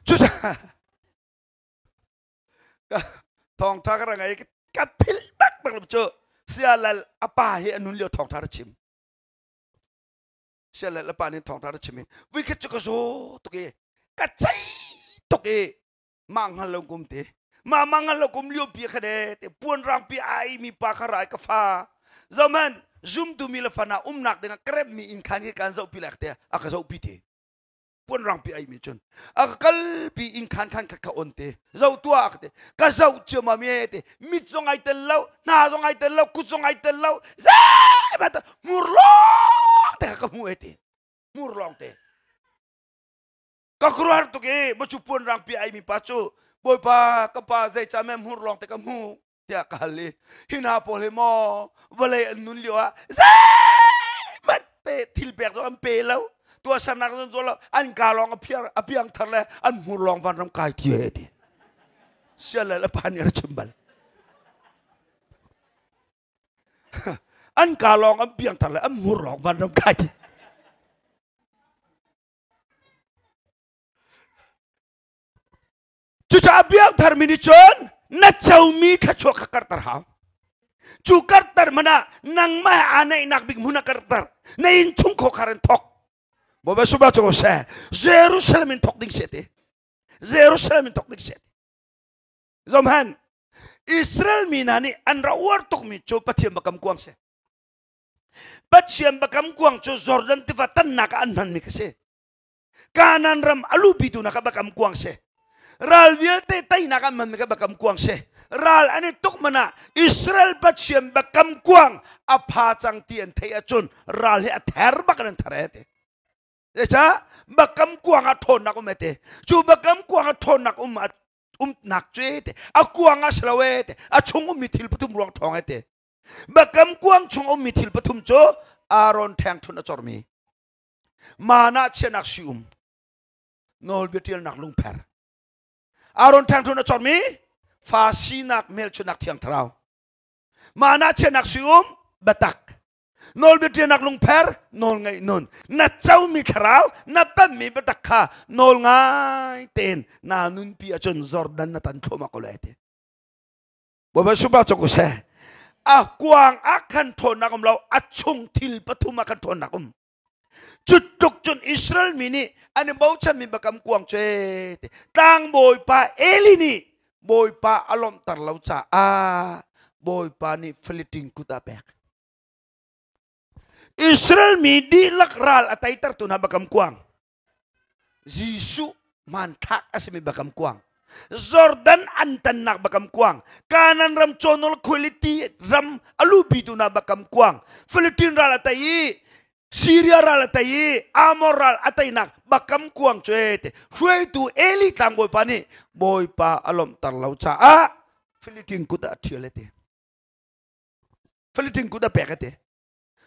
A: cu thawngtha ka ra ngai ka philh bak bak lo cu sialal apa hi anun lio thawngtha ra chim Sial le pa nih thawngṭha ra chim i vuikhat cu ka zaw tuk i ka cei tuk i mah hngal lo kum te mah mah hngal lo kum lio pi kha de te puan rang pi ai mi pa kha rai ka fa. Zohman zumtu mi le fana umnak dingah ka remmi inn khan hi kan zohpi lek te a ka zohpi te. Puan rangpi ai mi cun a ka kalpi inn khan khan khat ka on te. Zoh tuah ka te. Ka zoh ciam mi te. Mit zong ai tel lo, hna zong ai tel lo, kut zong ai tel lo. Zei hmur lawng te ka hmu e te. Hmur lawng te. Ka khuaruahhar tuk i macu puan rangpi ai mi pa cu Bawipa ka pa zeicah meh hmur lawng te ka hmu tiah ka hal i hi hna pawl hi maw vawlei an nun lio ah zeihmanh pe thil pek zong an pe lo tuahsernak zong tuah lo an ka lawng a phiar a piang thar le an hmur lawng vanram kai ti he ti sial le pa nih a chim bal an ka lawng an piang thar le an hmur lawng vanram kai ti. Cucaah biangthar mi nih cun na comi thluachuah kha karhter hau. Cu karhter man ah nangmah he aa naihnak bik hmun ah karhter. Na inn chung khawkhar in thok. Bawipa subah cu seh. Jerusalem in thok ding seh ti. Jerusalem in thok ding seh ti. Zomhan, Israel mi hna nih an ra uar tukmi cu Pathian bakam kuang si. Pathian bakam kuang cu Jordan tiva tannak ah an hmanmi kha si. Kanaan ram a luhpitu nak ah bakam kuang si. Ral vialte teinak an hmanmi kha bakam kuang si. Ral an i tuk man ah Israel Pathian bakam kuang a pha cang ti an theih ahcun ral hi a ther bak in an ther e ti. Zeicah bakam kuang ah ṭhawnnak um e ti. Cu bakam kuang ah ṭhawnnak um umnak cu e ti. A kuang ah si lo e ti. A chung ummi thil pathum ruang ṭhawng e ti. Bakam kuang chung ummi thil pathum cu Aaron ṭhengṭhunh a cormi Mana chiahnak sui um nawlbia ṭialnak lungpher Aaron ṭhangṭhun a cormi fa sinak hmelchunhnak thiang thlarau Mana chiahnak sui um biatak nawlbia ṭialnak lungpher nawl ngaih nun na comi thlarau na pemmi biatak kha nawl ngai tein naa nunpi ahcun Jordan na tan thluahmah ko lai ti. Bawipa supa cawk useh. A kuang ah khan ṭhawnnak um lo, a chung thil pathum ah khan ṭhawnnak um. Cutluk cun Israel mi nih an i bochanmi bakam kuang cu tlangbawipa Eli nih Bawipa a lawmhter lo caah Bawipa nih Philitin kut ah pek. Israel mi dihlak ral a teitertu hna bakam kuang. Jesuh hmanthlak a simi bakam kuang. Jordan an tannak bakam kuang. Kanan ram chonol quality ram a luhpitu na bakam kuang. Philippine ral a tei i Syria ral a tei i Amor ral a teinak bakam kuang cu te hruaitu Eli tlangbawipa nih Bawipa a lawmhter lo caah Philippine kut ah a ṭhial a ti. Philippine kut a pek a ti.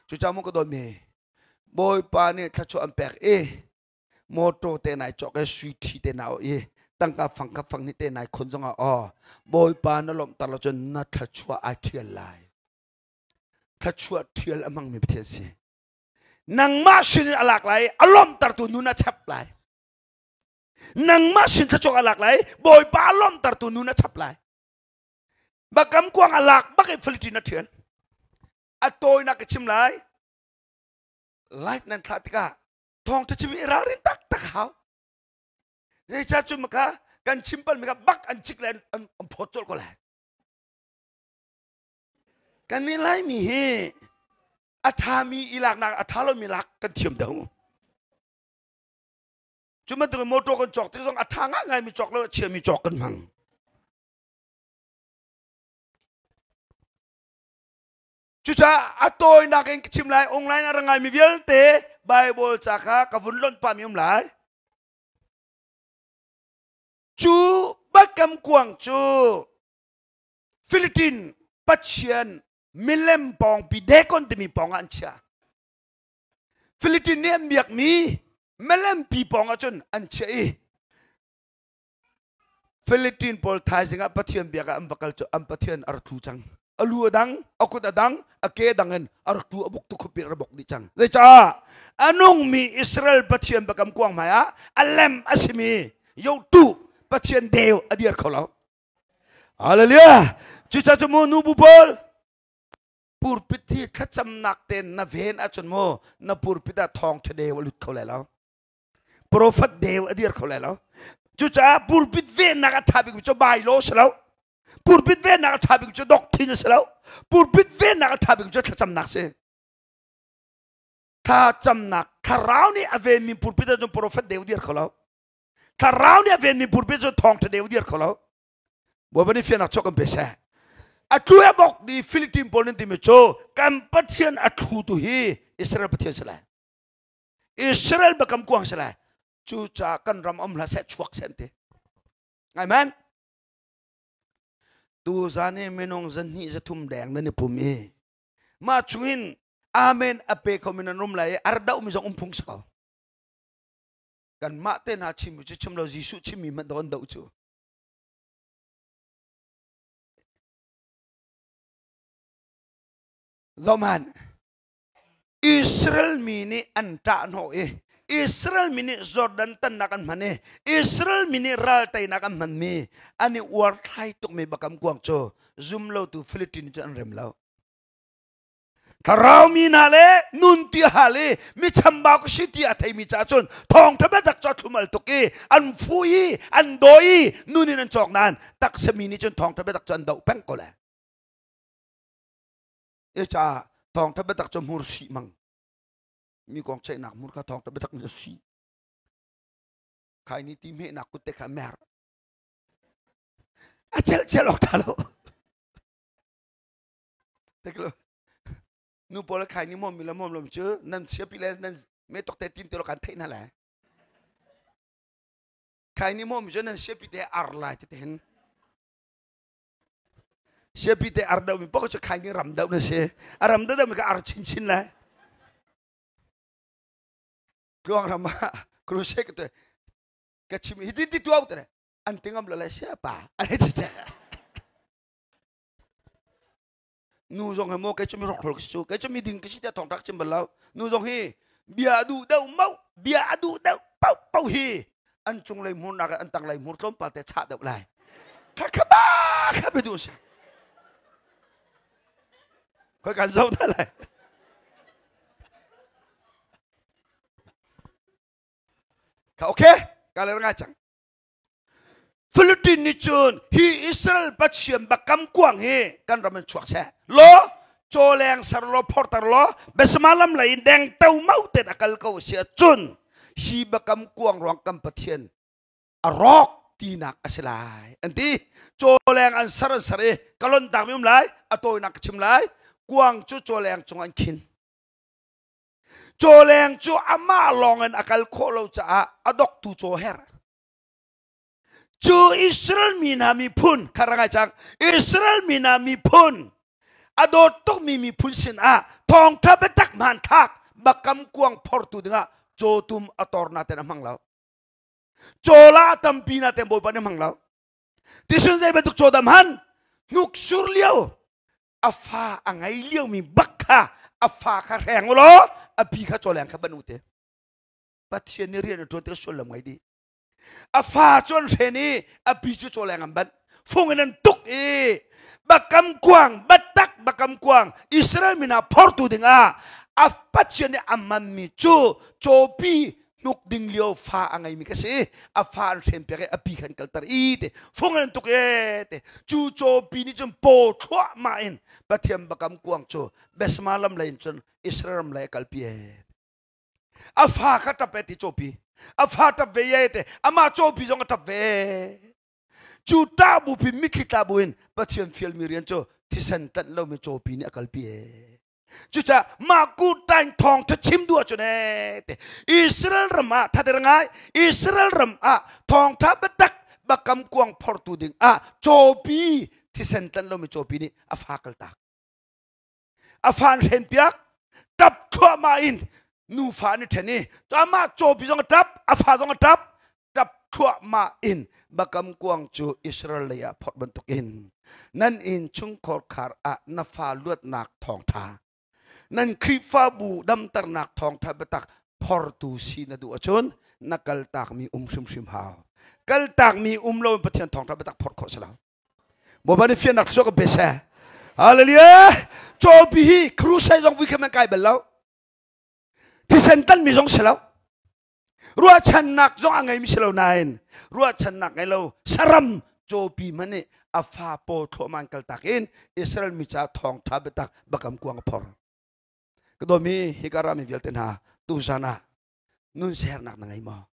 A: Cucaah mu ka dawtmi Bawipa nih thluachuah an pek i motor te nai cawk i sui ṭhi te na i tangka fang kha fang ni te nai khon zongah aw Bawipa na lawmhter lo cun na thluachuah ai ṭhial lai. Thluachuah ṭhial a hmangmi Pathian si. Nangmah sin in a lak lai a lawmhtertu nun a chap lai. Nangmah sin thluachuah a lak lai Bawipa a lawmhtertu nun a chap lai. Bakam kuang a lak bak i Philippine a ṭhial. A tawinak ka chim lai. Live nan thlah tikah thawngṭha chim i ralrin taktak hau. Zeicah cun maka kan chim palmi kha bak an cik le an phawt colh ko lai. Kan nih Laimi hi a ṭhami i laknak a ṭha lomi lak kan thiam deuh. Cu bantuk motor kan cawk tik zong a ṭha ngaingaimi cawk lo a chiami cawk kan hmang. Cucaah a tawinak in ka chim lai, online a ra ngaimi vialte Bible ca kha ka vun lonh pahmi um lai. Cu bakam kuang cu Philippine Pathian milem pawngpi Dagon timi pawng ah an chiah. Philippine nih an biakmi milem pi pawng ah cun an chiah i Philippine pawl thaizing ah Pathian biak ah an va kal cu an Pathian a rak tlu cang. A lu a dang, a kut a dang, a ke dang in a rak tlu a buk tu khupi a bok dih cang. Zeicah a nungmi Israel Pathian biakam kuang hmai ah a lem a simi yotu Pathian deu a dir kho lo. Hallelujah! Cucaah cu mu nu bu pawl purpit hi thlacamnak ten na ven ahcun mu na purpit ah thawngṭha deu a lut kho lai lo. Profet deu a dir kho lai lo. Cucaah pulpit vennak a ṭha bikmi cu bylaw si lo. Pulpit vennak a ṭha bik cu doctrine a si lo. Pulpit vennak a ṭha bik cu thlacamnak si. Thlacamnak thlarau nih a venmi pulpit ahcun prophet deu dir kho lo. Thlarau nih a venmi pulpit cu thawngṭha deu dir kho lo. Bawipa nih fiannak chuak kan pe seh. A tlu a bok di Philippine pawl nan timi cu kan Pathian a thlu tu hi Israel Pathian si lai. Israel biakam kuang si lai. Cucaah kan ram om hlah seh chuak seh an ti. Ngai man. Tu zan i minung zahnih zathum deng nan i pum i mah chungin amen a pe kho mi nan rum lai i ar doh mi zong um phung si ko. Kanmah te hna chim cu chim lo Jesuh chimmi hmanh do an doh cu. Zohhmanh, Israel mi nih an ṭah hnawh i Israel mi nih Jordan tannak an hman i Israel mi nih ral teinak an hmanmi an i uarthlai tukmi bakam kuang cu zumlotu Philistine cu an rem lo. Thlarau mi hna le nun ti a hal i mi chambau ka si ti a theimi caah cun thawngṭha biatak cu a thlum al tuk i an fuh i an dawi i nun in an cawk nain taksa mi nih cun thawngṭha biatak cu an doh peng ko le. E caah thawngṭha biatak cu hmur sih mang mi kong ceihnak hmur kha thawngṭha biatak nih a sih. Khai ni ti hmehnak kut te kha mer. A cel cel awk ṭha lo. Nu pawl khai ni mom mi le mom lom cu nan siapi le nan me tok te tin te lo kan theih na le. Khai ni mom cu nan siapi te ar lai te te hin. Siapi te ar deuh mi pok cu khai ni ram deuh na si. A ram deuh mi ka ar chin chin le. Tluang ram ah crusade te ka chim hi ti ti tuau te an tingam lo le siapa an ti che. Nu zong hi maw kei cu mi hrokhrol ka si cu kei cu mi ding ka si tiah thawng rak chim bal lo nu zong hi bia a duh deuh mau bia a duh deuh pau pau hi an cunglei hmurnak an tanglei hmur tlawmpal te chah deuh lai kha kha ba kha bi duh si khoi kan zoh hna lai kha okay ka le ngai cang Philippine nih cun hi Israel Pathian bakam kuang hi kan ram in chuak seh law cawleng ser law phorter law besama lam lei in deng to mau ten a kal ko si cun hi bakam kuang ruang kan Pathian a rawk tinak a si lai an ti cawleng an ser an ser i ka lon tak mi um lai a tawinak ka chim lai kuang cu cawleng cung an khin cawleng cu amah lawng in a kal khawh lo caah a doktu caw her Cu Israel mi hna miphun kha ra ngai cang Israel mi hna miphun a dawt tukmi miphun sinah thawngṭha biatak hmanthlak bakam kuang phortu dingah cawtum a tor na ten a hmang lo cawla a tampi na ten bawipa nih a hmang lo tisun zei bantuk caw dam han hnuk sur lio a fa a ngei lio mi bak kha a fa kha hreng law a bi kha cawleng kha ban u te Pathian nih rian a ṭuan tik sullam ngei dih a fa cu an hren i a pi cu cawleng an banh fung in an tuk i bakam kuang batak bakam kuang Israel mi hna phortu dingah a Pathian nih a manmi cu cawpi hnuk ding lio fa a ngeimi ka si a fa an hren piak i a pi khan kalter i te fung in an tuk e te cu cawpi nih cun paw thluahmah in Pathian bakam kuang cu Besma lam lei in cun Israel ram lei a kalpi e a fa kha ṭap e ti cawpi a fa ṭap ve ye te amah cawpi zong a ṭap ve cu ṭah bupi mitthli tla buin Pathian fialmi rian cu thisen tlanh lomi cawpi nih a kalpi e cucaah mah kutain thawng tha chim duh ahcun e te Israel ram ah thater ngai Israel ram ah thawngtha biatak bakam kuang phortu ding ah cawpi thisen tlanh lomi cawpi nih a fa kaltak a fa an hren piak tap thluahmah in nufa an i ṭhen i amah cawpi zong a ṭap a fa zong a ṭap ṭap thluahmah in bakam kuang cu Israel lei ah phorh bantukin nan inn chungkhar khar ah na fa luatnak thawngṭha nan Khrihfabu damternak thawngṭha biatak phortu si na duh ahcun na kaltakmi um hrimhrim hau kaltakmi um lo in Pathian thawngṭha biatak phorh khawh si lo Bawipa nih fiannak cu kan pe seh. Hallelujah. Cawpi hi crusade zong vui khan kai bal lo. Thisen tanmi zong si lo. Ruahchannak zong a ngeimi si lo nain ruahchannak ngei lo saram cawpi hmanh nih A fa paw thluahmah in kaltak in Israel mi caah thawngṭha biatak bakam kuang a phor. Ka dawmi hika rami vialte hna tuzan ah nun sernak na ngei maw?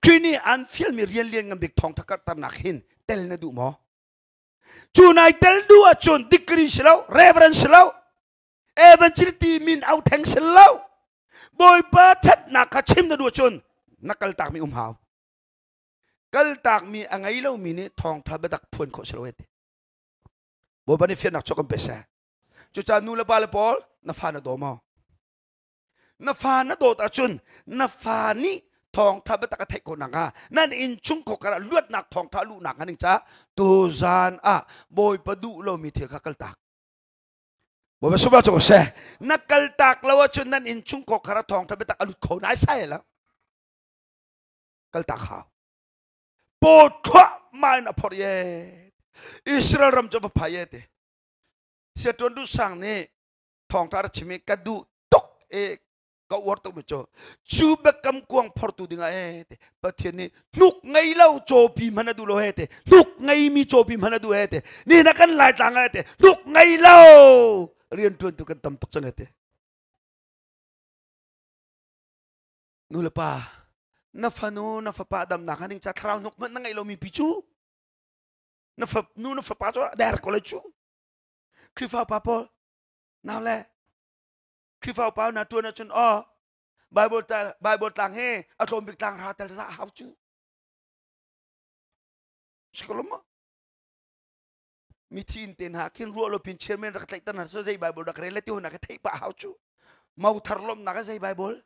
A: Khrih nih an fialmi rian lian ngan bik thawngṭha karhternak hin tel na duh maw? Cu nai tel duh ahcun degree si lo, reverend si lo, evangelist ti min au theng si lo. Bawipa ṭhatnak kha chim na duh ahcun na kaltakmi um hau. Kaltakmi a ngei lomi nih thawngṭha biatak phuan khawh si lo te. Bawipa nih fiannak chuak kan pe seh. Cucaah nu le pa le pawl na fa na daw maw? Na fa na dawt ahcun na fa nih thawngtha biatak a theih khawh nakhnga nan innchung khawkar ah luatnak thawngtha luhnak hnga ding caah tuzaan ah Bawipa duh lomi thil kha kaltak. Bawipa sunglawi cu seh. Na kaltak lo ahcun nan innchung khawkar ah thawngtha biatak a lut kho nai sai lo. Kaltak hau. Paw thluahmah in a phorh ye. Israel ram cu va phai ye ti. Siatuan duh sang nih thawngtha ra chim i ka duh tuk i ka uar tuk mi cu cu biakam kuang phortu dingah e te Pathian nih hnuk ngei lo cawpi hmanh a duh lo he te hnuk ngei mi cawpi hmanh a duh he te ni na kan lai tlang he te hnuk ngei lo rian tuan tu kan tam tuk cang he te nu le pa na fanu na fapa damnak haning cha thlarau hnuk hmanh na ngei lo mi pi cu na fa nu na fapa cu der ko le cu Khrihfa upa pawl nau le Khrihfa upa na tuan ahcun aw Bible Bible tlang he a tlawm bik tlang ra tel za hau cu sikolom ma mithi in te hna khin ruah lo pin chairman rak tlaih tan so zei Bible rak rel le ti huna ka theih pa hau cu mau thar lom nak zei Bible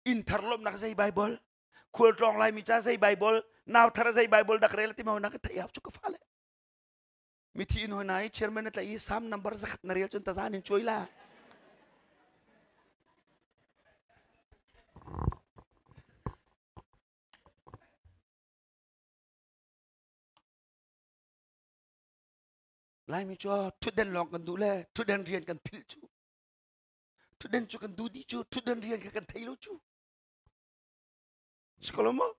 A: inn thar lom nak zei Bible khual tlawng lai mi cha zei Bible nau thar zei Bible dak rel ti mau na ka theih hau cu ka fa le Mithi in hoi na i chairman na tlaih i Psalm number zakhat na rel cun tazan in cuai la. Laimi cu thutden lawng kan duh le thutden rian kan philh cu. Thutden cu kan duh dih cu thutden rian kha kan thei lo cu. Sikolo maw?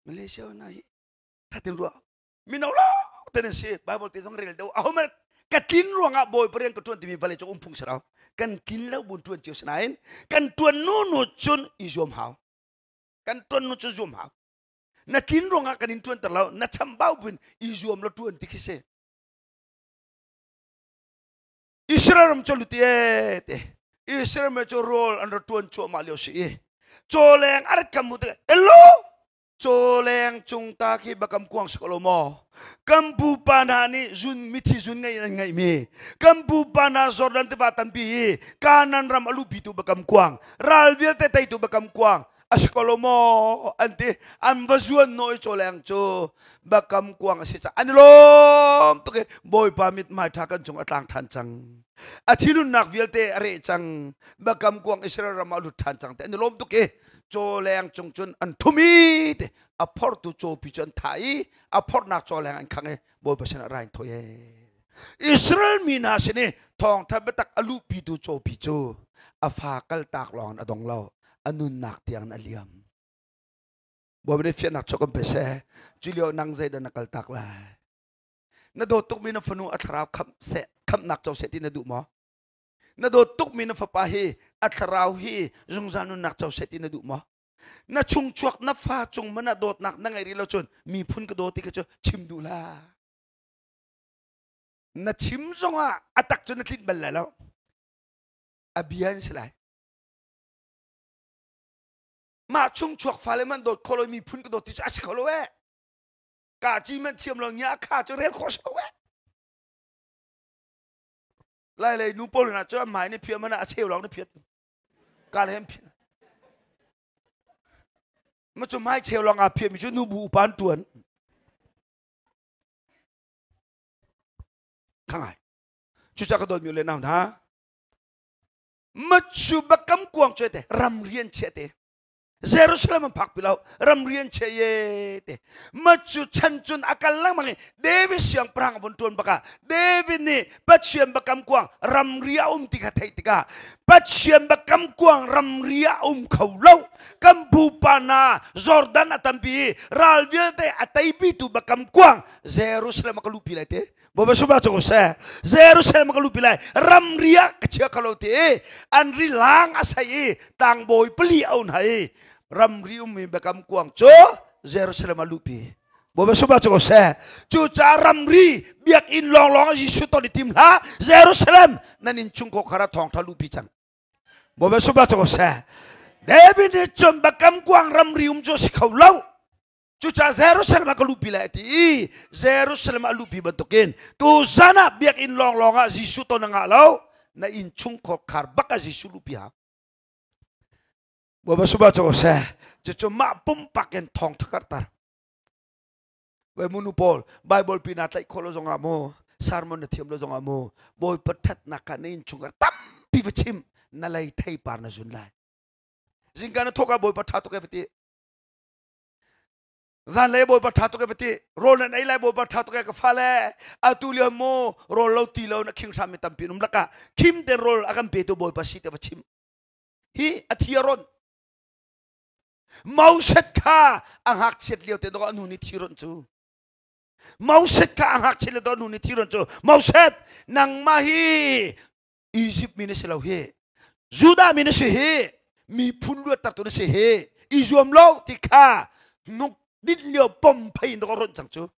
A: Malaysia na hi thatin ruah mino lo te nan si bible te zong rel deuh aho man ka tlin ruangah bawi parian ka tuan timi vale cu um phung sarau kan tlin lo bun tuan cio sinain kan tuan nu nu cun i zuam hau kan tuan nu cu zuam hau na tlin ruangah kan in tuan ter lo na chambau bun i zuam lo tuan ti khi si Israel ram cu luti e te Israel ram cu rawl an ra tuan cuahmah lio si i cawleng a rat kam mu te elo Cawleng cung ta khi bakam kuang si ko lo maw? Kan pupa hna nih zun mithi zun ngei an ngeihmi kan pupa hna Jordan tiva tampi i Kanan ram a luhpitu bakam kuang ral vialte teitu bakam kuang a si ko lo maw an ti an va zuan naw i cawleng cu bakam kuang a si ca an i lawm tuk i Bawipa mithmai ṭha kan cung a tlang ṭhan cang a thinunnak vialte a reh cang bakam kuang Israel ram ah a lut ṭhan cang te an i lawm tuk i cawleng cung cun an thum i te a phortu cawpi cu an thah i a phornak cawleng an khang i Bawipa sinah ra in thawi Israel mi hna sin i thawngtha biatak a luhpitu cawpi cu a fa kaltak lawng in a dong lo a nunnak tiang in a liam Bawipa nih fiannak chuak kan pe seh cu lio nang zeidah na kaltak lai na dawt tukmi na fanu a thlarau khamh seh khamhnak co seh ti na duh maw Na dawt tukmi na fapa hi a thlarau hi zungzal nunnak co seh ti na duh maw? Na chungchuak na fa cung man ah dawtnak na ngeih rih lo cun miphun ka daw ti kha cu chim duh hlah. Na chim zongah a tak cu na tlinh bal lai lo. A bia in si lai. Mah chungchuak fale man dawt kho lo miphun ka dawt ti cu a si kho lo eh. Ka ci man thiam lo ngia kha cu rel khawh si lo eh. Lai lei nu pawl hna cu an hmai nih phiah mana a cheu lawng nih phiat ka le an phiah ma cu hmai cheu lawng aa phiah mi cu nu bu upa an tuan khangai cuca ka dawt mi le nau hna machu bakam kuang che te ram rian che te. Jerusalem an phak pi lo ramri an che ye te ma cu chan cun a kal lengmang i David siangpahrang vun tuan baka David nih Pathian bakam kuang ramri a um ti kha theih tikah Pathian bakam kuang ramri a um kho lo kan pupa na Jordan a tampi ral vialte a teipi tu bakam kuang Jerusalem a ka lupi lai te Bawipa sumah cu seh Jerusalem ka lupi lai ramri ah ka chia kho lo ti i an ri lang a sei i tlangbawi pali a un hai ramri ummi biakam kuang cu Jerusalem a lupi Bawipa sumah cu seh cucaah ramri biakinn lawnglawng Jesuh ton i tim hlah Jerusalem nan inn chung khar ah thawngtha lupi cang Bawipa sumah cu seh David nih cun biakam kuang ramri um cu si kho lo Cucaah Jerusalem ah ka luhpi lai a ti i Jerusalem ah a luhpi bantukin tuzan ah biakinn lawnglawng ah Jesuh ton a ngah lo na inn chung khar bak ah Jesuh luhpi hau. Bawipa suba cu seh cucu mah pumpak in thawng thakartar. Wei munu pawl Bible pi na tlaih khawh lo zongah mu sermon na thiam lo zongah mu Bawipa thatnak kha na inn chungkhar tampi va chim na lei theipar na zun lai. Zingka na thawk ah Bawipa tha tuk e va ti. Zanlei bawipa ṭha tuk e va ti rawl nan ei lai bawipa ṭha tuk e ka fale atu lio mu rawl lo ti lo na khing hram mi tampi um lakah khim te rawl a kan petu bawipa si te va chim hi a thi a ron Moses kha a ngakchiat lio te dawh a nu nih thi ron cu Moses kha a ngakchiat lio dawh a nu nih thi ron cu Moses nangmah hi Egypt mi na si lo hi Judah mi na si hi miphun luattertu na si hi i zuam lo ti kha nuk dit lio pom phei in ka ronh cang cu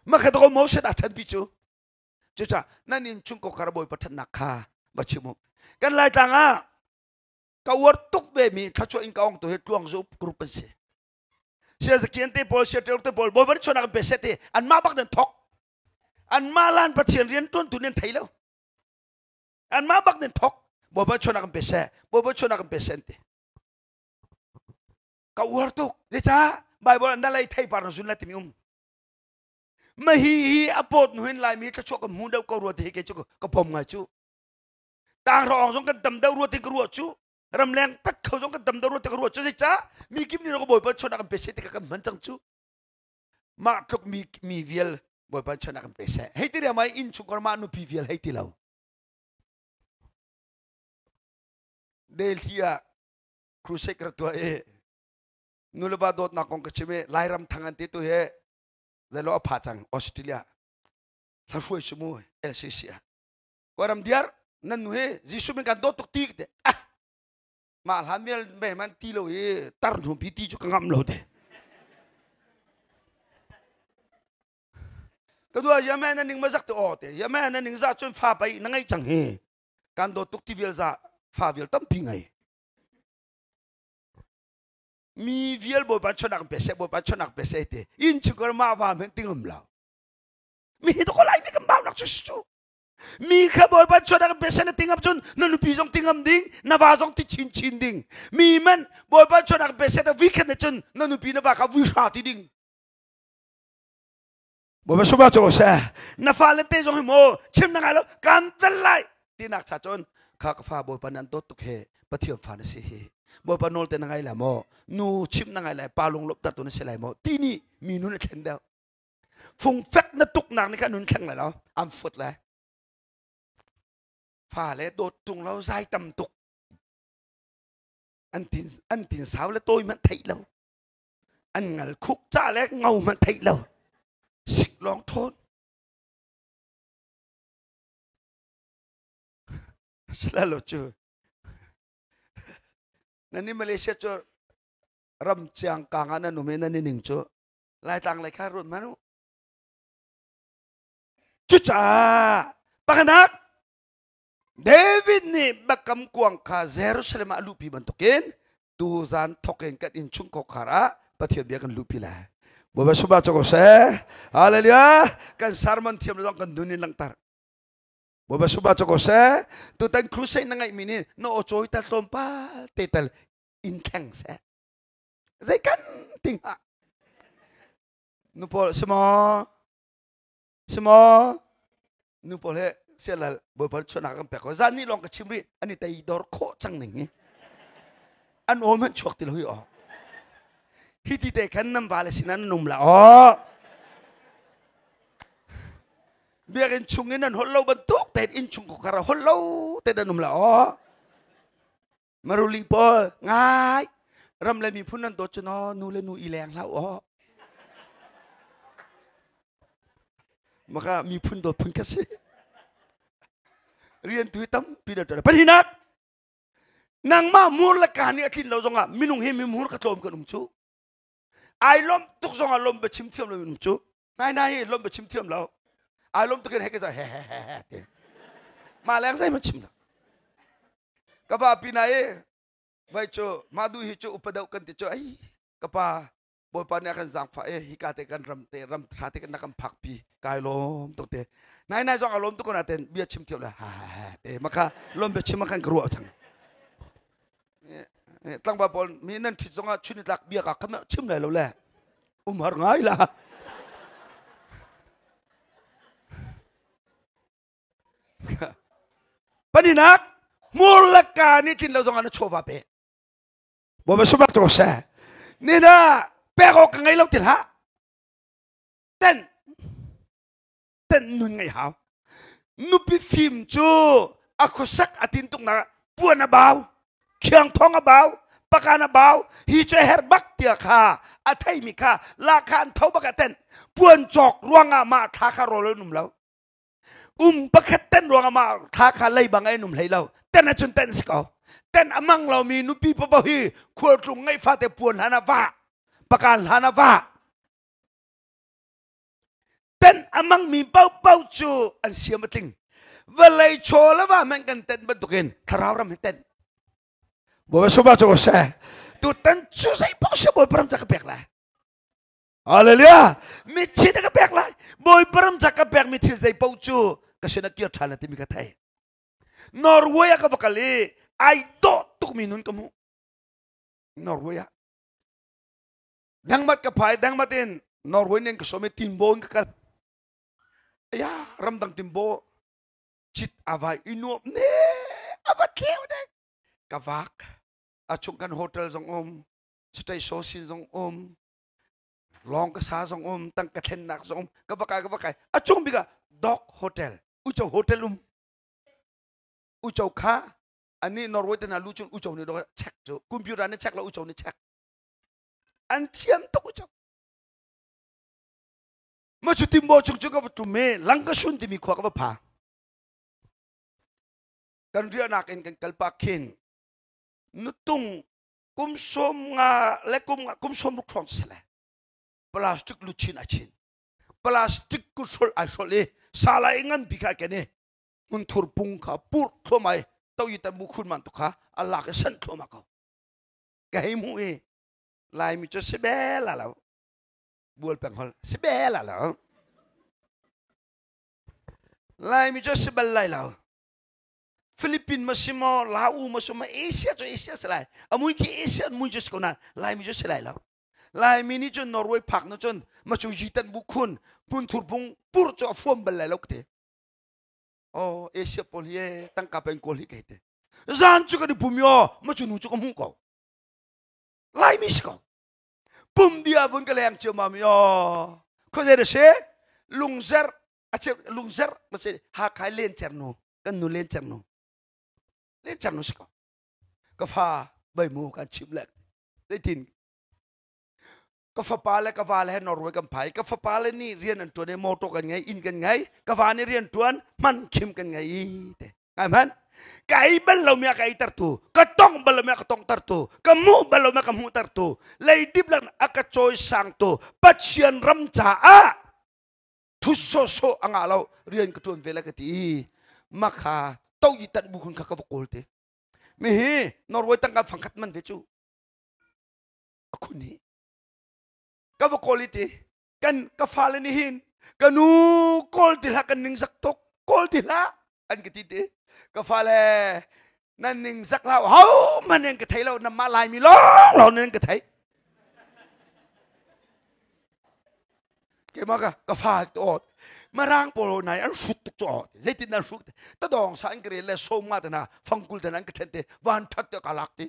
A: makha to Moses a ṭhan pi cu cucaah nan inn chung ko kar bawipa ṭhatnak kha va chim u kan laitlang ah ka uar tuk ve mi thluachuah in ka ong tu hi tluang zu group an si sia zakian te pawl sia te pawl bawipa nih chuanak an pe set i anmah bak nan thok anmah lan pathian rian tuan tu nan thei lo anmah bak nan thok bawipa chuanak an pe seh bawipa chuanak an pe seh an ti ka uar tuk zeicah bible na lei thei par na zun la timi um ma hi hi a pawt nu hin laimi thluachuah kan hmu deuh ko rua ti hi ke cu ka pom ngai cu tang rawng zong kan tam deuh rua ti ka ruah cu ramleng pat kho zong kan tam deuh rua ti ka ruah cu zeicah mi kim nih ka bawipa chuanak an pe seh ti ka kan hman cang cu mah tluk mi mi vial bawipa chawnh kan pe seh hei ti riam ai inn chungkhar mah nupi vial hei ti lo Delhi ah crusade ka tuah i nuleva dawtnak kong ka chim i Lairam thang an ti tu he zeilo a pha cang Australia hla hruai sumu LCC ah Kawram diar nan nu hi Jesuh min kan dawt tuk ti te ah mah hlan mel me man ti lo i tar hnu pi ti cu ka ngam lo te ka dua yame na ning ma zak te o te yame na ning za cun fa pai na ngai cang hi kan do tuk ti vial za fa vial tampi ngai mi vial bawipa chonak pe se bawipa chonak pe se te in chukar ma va men tingam lo mi hi to ko lai mi kan bau nak chu chu Mi kha Bawipa chuan pe sen na tingam cun na nupi zong tingam ding, na va zong ti chinchin ding. Mi man Bawipa chuan pe sen na weekend na cun na nupi na va kha vui hra ti ding. Bawipa suma cu seh na fale te zong hi maw chim na ngai lo kan fel lai tinak cha cun kha ka fa Bawipa nan dawt tuk he Pathian fa na si hi Bawipa nawl te na ngai lai maw nu chim na ngai lai pa lung lop tu na si lai maw ti nih mi nun a thlen deuh Fungfek na tuknak nih khan nun thleng lai lo an fut lai fale dawt tung lo zai tam tuk an tin an tin sau le tawi hmanh theih lo an ngal khuk ca le ngau hmanh theih lo sik lawng thawn sila lo cu nan i Malaysia cu ram chiang kang ah nan um i nan i ning cu Laitlang lei kha ruat hmanh u. Cucaah pakhatnak David nih biakam kuang kha Jerusalem ah a luhpi bantukin tuzan thawk in kan innchung kawkhar ah Pathian bia kan luhpi lai. Bawipa subah cu ko seh. Hallelujah. Kan sermon thiam le zong kan nun in langhter. Bawipa subah cu ko seh. Tutan crusade na ngeihmi nih na aw cawi tal tlawmpal te tal in thleng seh. Zei kan ting ah nu pawl si maw si maw nu pawl he sialal bawipa chuahnak kan pek ko zan ni lawng ka chim rih an i tei dor khawh cang ning hi. An aw hmanh chuak ti lo hi aw. Hi ti te khan nan vale sinah nan um la aw. Biakinn chung in nan holh lo bantuk tein inn chung khuakhar ah holh lo te nan um la aw. Maruli pawl ngai ram le miphun nan dawt cu no nu le nu i leng hlah aw. Maka miphun dawt phun ka si. Rian tu tampi na ṭuan. Pahnihnak nangmah mur le ka nih a tlin lo zongah minung hi mimur ka tlawm kan um cu. Ai lawm tuk zongah lawm bia chim thiam lo um cu. Nai nai hi lawm bia chim thiam lo. Ai lawm tuk in he ka he he he he te. Mah leng zei chim lo. Ka va pi na i vai cu mah du hi cu upa deuh kan ti cu ai ka pa Bawipa nih a kan zaangfah i hika te kan ram te ram tha te kan kan phak pi kai lawm tuk te nai nai zong a lawm tuk ko naten bia chim thiam le ha ha ha te maka lawm bia chim kan ka ruah chang tlangval pawl mi nan ṭhit zongah chun tlak bia ka kham chim lai lo le um har ngai la paninak hmur le ka nih tlin lo zongah na chawva pe Bawipa sumak cu seh. Nina pek awk ka ngei lo ti hlah. Ten ten nun ngei hau. Nupi fim cu a khuasak a tin tuk nak puan a bau, khiang thong a bau, pakan a bau, hi cu her bak tia kha a theimi kha la kha an tho bak a ten. Puan cawk ruangah mah thla kha rawl an um lo. Um pakhat ten ruangah mah thla kha lei bang ai um hlei lo ten ahcun ten si ko ten a mang lomi nupi papo hi khualtlung ngeih fate puan hlan ah va pakan hlan ah va ten a mangmi paohpaoh cu an siam a tling vawlei chaw le va hmanh kan ten bantukin thlarau ram hi ten Bawipa suma cu seh tutan cu zei paoh si Bawipa ram ca ka pek lai Hallelujah. Mitchin ka pek lai. Bawipa ram ca ka pek mi thil zei paoh cu ka sin ah kir ṭhan timi ka thei. Norway ah ka va kal i ai dawh tukmi nun ka hmuh. Norway ah. Dangmat ka phai dangmat in Norway nen ka som i timbo in ka kal. Ya ramdang timbo chit avai i nuam ne ava tleu ne ka vak a chung kan hotel zong um state so sin zong um lawng ka sa zong um tangka thlennak zong um ka va kai ka va kai a cung bik ah dog hotel ucho hotel um ucho kha ani Norway te hna lu cun ucho nih dog check cu computer nih check lo ucho nih check an thiam tuk ucho ma cu timbo chung cu ka va tum e langkasun timi khua ka va pha kan riahnak in kan kal pa khin nutung kum som nga le kum nga kum som ruk hrawng sile plastic luchin a chin plastic ku hrol ai hrol i sala i ngan bi kha ken i hmunthur pung kha pur thluam ai to yi tan bu khun man tu kha a lak i san thluam ko ka hei mu i laimi cu si be la lo bual peng hol si be la lo laimi cu si bal lai lo Philippine ma si maw Lau ma si maw Asia cu Asia si lai a mui khi Asia mui cu si ko nain Laimi cu si lai lo Laimi nih cun Norway phak na cun ma cu yitan bu khun hmunthur bung pur cu a fuam bal lai lo ka ti oh Asia pawl hi e tangka pen kawl hi kai te zan cu kan i pum yo ma cu nu cu ka hmuh ko Laimi si ko pum dia vun ka leng cio ma mi oh khuazei da si lungzer a cheu lungzer ma si Hakha len cer nu kan nu len cer nu len cer nu si ko ka fa bai mu kan chim le zeitin ka fapa le ka va le he Norway kan phai ka fapa le nih rian an tuan i motor kan ngei inn kan ngei ka va nih rian tuan hman khim kan ngei i te ngai hman ka ei bal lo mi a ka ei tertu ka tong bal lo mi a ka tong tertu ka hmuh bal lo mi a ka hmuh tertu leidip lang a ka cawi sangtu Pathian ram caah thu sawhsawh a ngah lo rian ka ṭuan ve le ka ti makha to i tan bu khun kha ka va kawl te mi hi Norway tangka fangkhat man ve cu a khun hi ka va kawl i ti kan ka fale nih hin ka nu kawl ti hlah kan ning zak tuk kawl ti hlah an ka ti ti ka fale nan ning zak hlah ho man nan ka thei lo nan mah laimi lawng lawng nan ka thei keimah ka ka fa to marang pawl nai an hrut tuk cho zeitin an hrut ta dong sa an ka rel le som nga te na fangkul te an ka then te van that te ka lak ti.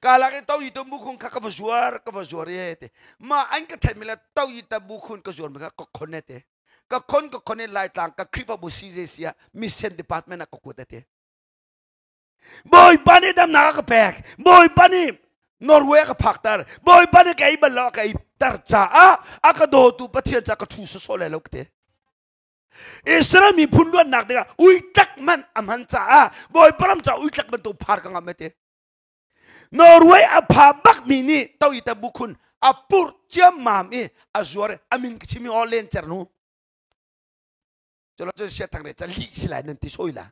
A: Ka lak i to yi to bu khun kha ka va zuar ka va zuar ye te. Ma an ka then mi le to yi ta bu khun ka zuar mi kha ka khon te. Ka khon ka khon lai tlang ka Khrihfabu CJC ah mission department ah ka kuat te. Bawipa nih damnak a ka pek. Bawipa nih Norway a ka phakter. Bawipa nih ka ei bal lo a ka ei ter caah a ka dawtu Pathian caah ka ṭhu sawsawh lai lo ka ti. Israel miphun luatnak dingah uitlak man a hman caah Bawipa ram caah uitlak bantuk phar ka ngam te. Norway a pha bak mi nih toita bukhun a purh ciammam i a zuar a min ka chim i aw len cer nu. Culo cun sia thang re ca lih si lai nan ti soi la.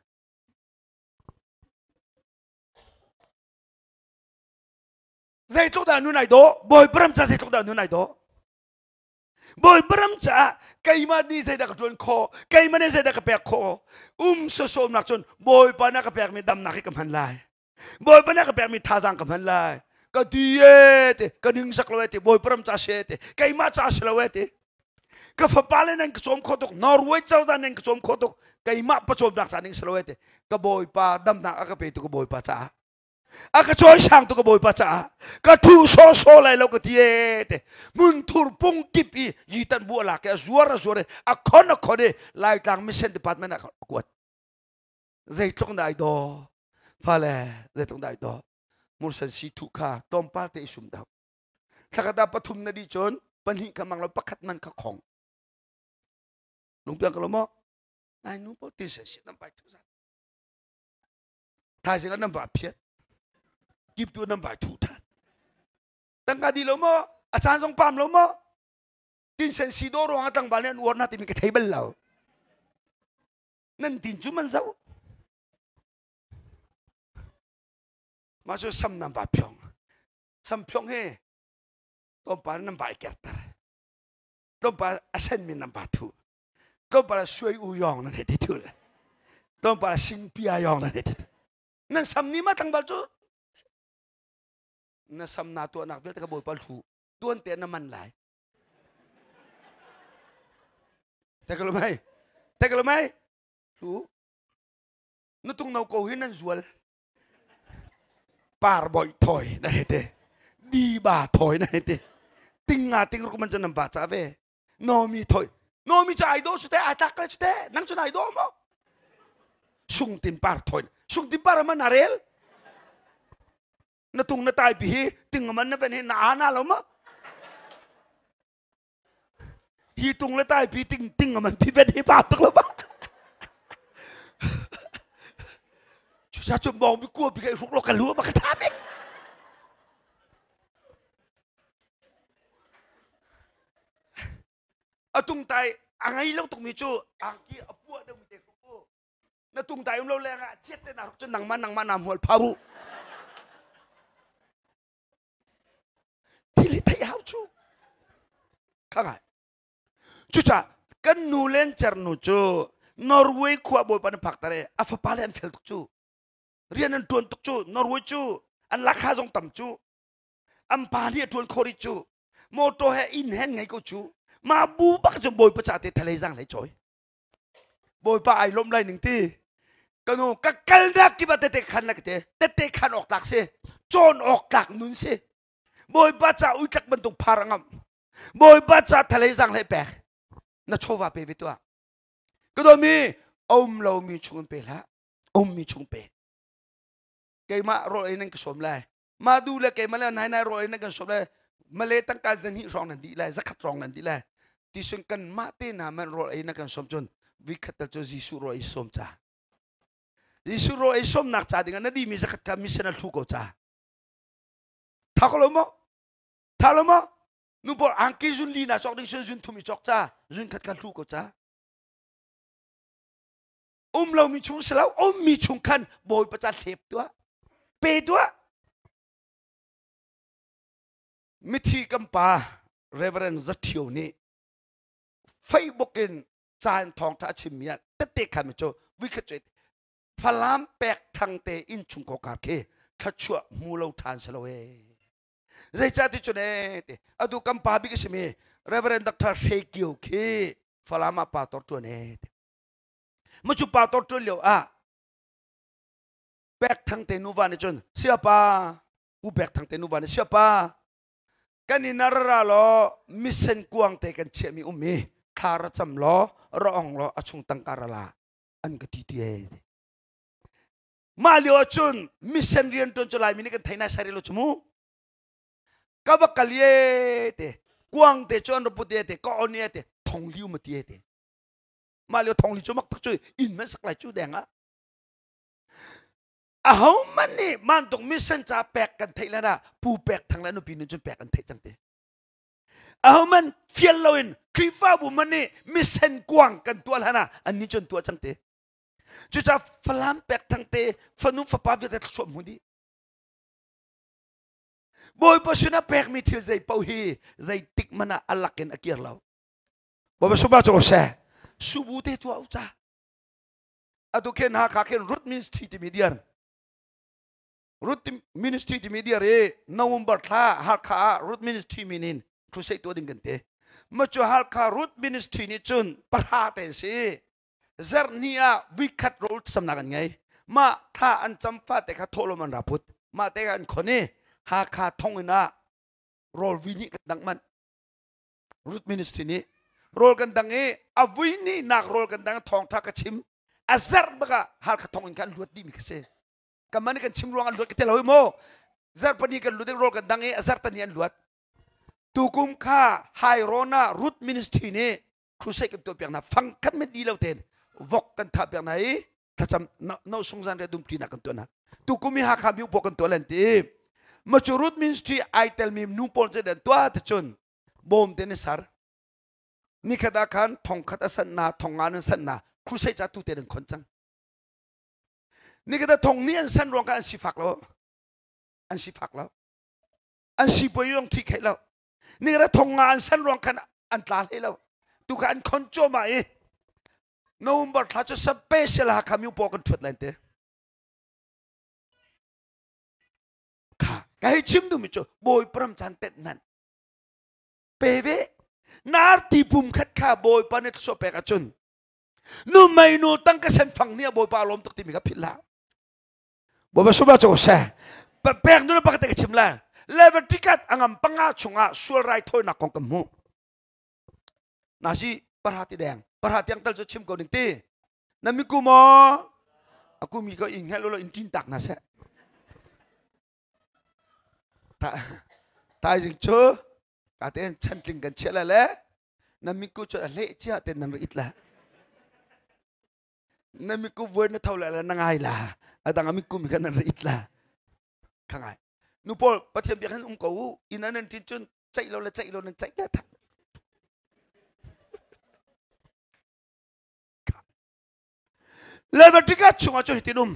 A: Zeitluk dah nun ai dawh Bawipa ram ca zeitluk dah nun ai dawh. Bawipa ram caah keimah nih zeidah ka ṭuan khawh keimah nih zeidah ka pek khawh um sawsawmnak cun Bawipa na ka pekmi damnak hi ka hman lai Bawipa na ka pekmi thazaang ka hman lai ka ti e ti ka ningzak lo e ti Bawipa ram ca si e ti keimah ca si lo e ti ka fapa le nan ka cawm kho tuk Norway cozah nan ka cawm kho tuk keimah pawcawmnak ca ning si lo e ti ka Bawipa damnak a ka petu ka Bawipa caah a ka cawisang tu ka bawipa caah ka thu sawsawh lai lo ka ti e te hmunthur pung kip i yitan bu a lak i a zuar a zuar i a khon a khon i laitlang mission department ah a kuat zeitluk dah ai daw fale zeitluk dah ai daw mursan si thu kha tlawmpal te i sum dau thlakata pathum na di cun pahnih kha mang lo pakhat man kha khong lungpiang ka lo maw nai nu po ti se si nam pai thu zat thaizing ah nan va phiat kiptu nan vai thu than tangka di lo maw a caan zong pam lo maw tinsen si do ruang ah tlangval nih an uar na timi ka thei bal lo nan tin cu man zo mah cu sam nan va phiong sam phiong he tlawmpal nan vai kerter tlawmpal a senmi nan va thu tlawmpal suai u yong nan hei ti thul tlawmpal singpia yong nan hei ti nan sam ni ma tlangval cu na sam na tuahnak vialte ka bawipa hlu tuan te na man lai Tekalumai tekalumai hlu na tung no ko hi nan zual par boi thoi na hei te di ba thoi na hei te ting nga ting ruk man chan nam ba cha ve Nomi thoi Nomi cu ai do su te ai tlak le su te nang cu nai do mo sung tin par thoi sung tin par ma na rel na tung na tai pi hi ting man na ven hi na ana lo ma hi tung le tai pi ting ting man pi ven hi pa tuk lo ba chu sa chu mong bi ko bi kai ruk lo ka lu ma ka tha bik A tungtai a ngei lo tukmi cu angki a puah deuhmi te ku na tungtai um lo leng ah chiat te na ruk cu nangmah nangmah naa hmual phau thil hi theih hau cu kha ngai cucaah kan nu len cernu cu Norway khua bawipa na phak tare a fapa le an fel tuk cu rian an tuan tuk cu Norway cu an lakha zong tam cu an pa nih a ṭuan khawh rih cu motor he inn hen ngei ko cu mah bu bak cu bawipa ca te thalei zang hlei cawi bawipa ai lawm lai ning ti kanu ka kalnak kip ah tete khan la ka te tete khan awk tlak si cawn awk tlak nun si bawipa ca uitlak bantuk phar a ngam bawipa ca thalei zang hlei pek na chawva pe ve tuah ka dawmi um lomi chung in pe hlah ummi chung pe keimah rawl ei nan ka sawm lai mah du le keimah le nai nai rawl ei nan kan sawm lai male tangka zahnih hrawng nan dih lai zakhat hrawng nan dih lai ti sun kan mah te na man rawl ei na kan sawm cun vikhat tal cu Jesuh rawl ei sawm ca Jesuh rawl ei sawmnak ca dingah na dihmi zakhat kha mission a hlu ko ca tha ko lo maw tha lo maw nu pawl angki zun li na cawk ding sun zun thum i cawk ca zun khat kha hlu ko ca um lomi chung si lo ummi chung khan bawipa ca hlep tuah pe tuah mithi kan pa Reverend Zathio nih Facebook in caan thawngtha a chimmi ah tette khan mi cu vuikhat cu Falam pek thang te inn chung ko kar khi thluachuah hmu lo than si lo ee zeicah ti cun ee ti atu kan pa bik a simi Reverend Dr. Hre Kio khi Falam ah pastor tuan ee ti Macu pastor ṭuan lio ah pek thang te nuva nih cun siapa Pu Pek Thang te nuva nih siapa kan in ra ra law misen kuang te kan chiahmi um i thla ra cam law ra ong law a chung tangka ra la an ka ti ti e. Mah lio ahcun mission rian ṭuan cu Laimi nih kan thei nai sai lo cu mu. Ka va kal ye te kuang te cu an ra put ye te ka on ye te thong liu ma ti ye te. Mah lio thong li cu mak tak cu inn man sak lai cu deng ah. Aho man nih mantuk mission ca pek kan theih lan ah pu pek thang le nupi nun cun pek an theih cang te. Aho man fial loin Khrihfabu man nih mission kuang kan tuah hlan ah an nih cun tuah cang te. Cucaah Falam pek thang te fanu fapa vialte thluachuah hmu dih. Bawipa sinah pekmi thil zei paoh hi zeitik hmanh ah a lak in a kir lo. Bawipa subah cu seh. Subu te tuah u ca. Atu khen Hakha khen Root Ministry timi diar. Root Ministry timi diar i November thla Hakha ah Root Ministry min in crusade tuah ding kan te. Ma cu Hakha Root Ministry nih cun pahra te si. Zarhni ah vikhat rawl samnak an ngei. Mah thla an cam fate kha thawhlawm an ra put. Mah te kha an khon i Hakha thonginn ah rawl vui nih kan dangh manh. Root Ministry nih rawl kan dang i a vui ni nak rawl kan dang thawngtha ka chim. A zarh bak ah Hakha thonginn kha an luat dihmi kha si. Kan man kan chim ruang an luat ka te lo maw? Zarh pahnih kan lut i rawl kan dang i a zarh tani an luat. Tukum kha Hairon ah Root Ministry nih crusade kan tuah piak hna fang khat met di lo ten vok kan thah piak hna i thlacam no sungzan re dumṭi nak kan tuah hna tukum i Hakha mi upo kan tuah len ti macu root ministry ai tel mi nu pawl cu dan tuah te cun bawm te ni sar nikhat ah khan thong khat a san na thong nga nan san na crusade ca tu te nan khon cang nikhat ah thong ni an san ruang kha an sifak lo an sifak lo an sipoi yong thi khei lo ni ra thong nga an san ruang khan an tla hlei lo tu kha an khon cuahmah i November thla cu special Hakha mi paw kan ṭhuat lai te kha ka hei chim duhmi cu bawipa ram caan tenh hmanh pe ve narti pum khat kha bawipa nih thluachuah pek ahcun nu mei nu tangka sen fang nih a bawipa a lawm tuk timi kha philh hlah Bawipa sumah cu seh. Pek nu pakhat ka chim le Leviticus angam panga chungah sual rai thawinak kong kan hmuh. Nazi parha ti deng parha tiang tal cu chim ko ding ti. Na mi ku maw? Aku mi ko in hel lo in tin tak na seh. Ta ta jing chu ka ten chantling kan chia la le na mi ku chu a hle chia ten nan rit la. Na miku vuai na tho la na ngai la adang a miku mi kha nan rit la kha ngai nu pawl pathian biak hin um ko u inn an tin cun ceih lo le ceih lo nan ceih la tha Leviticus chungah cun hitin um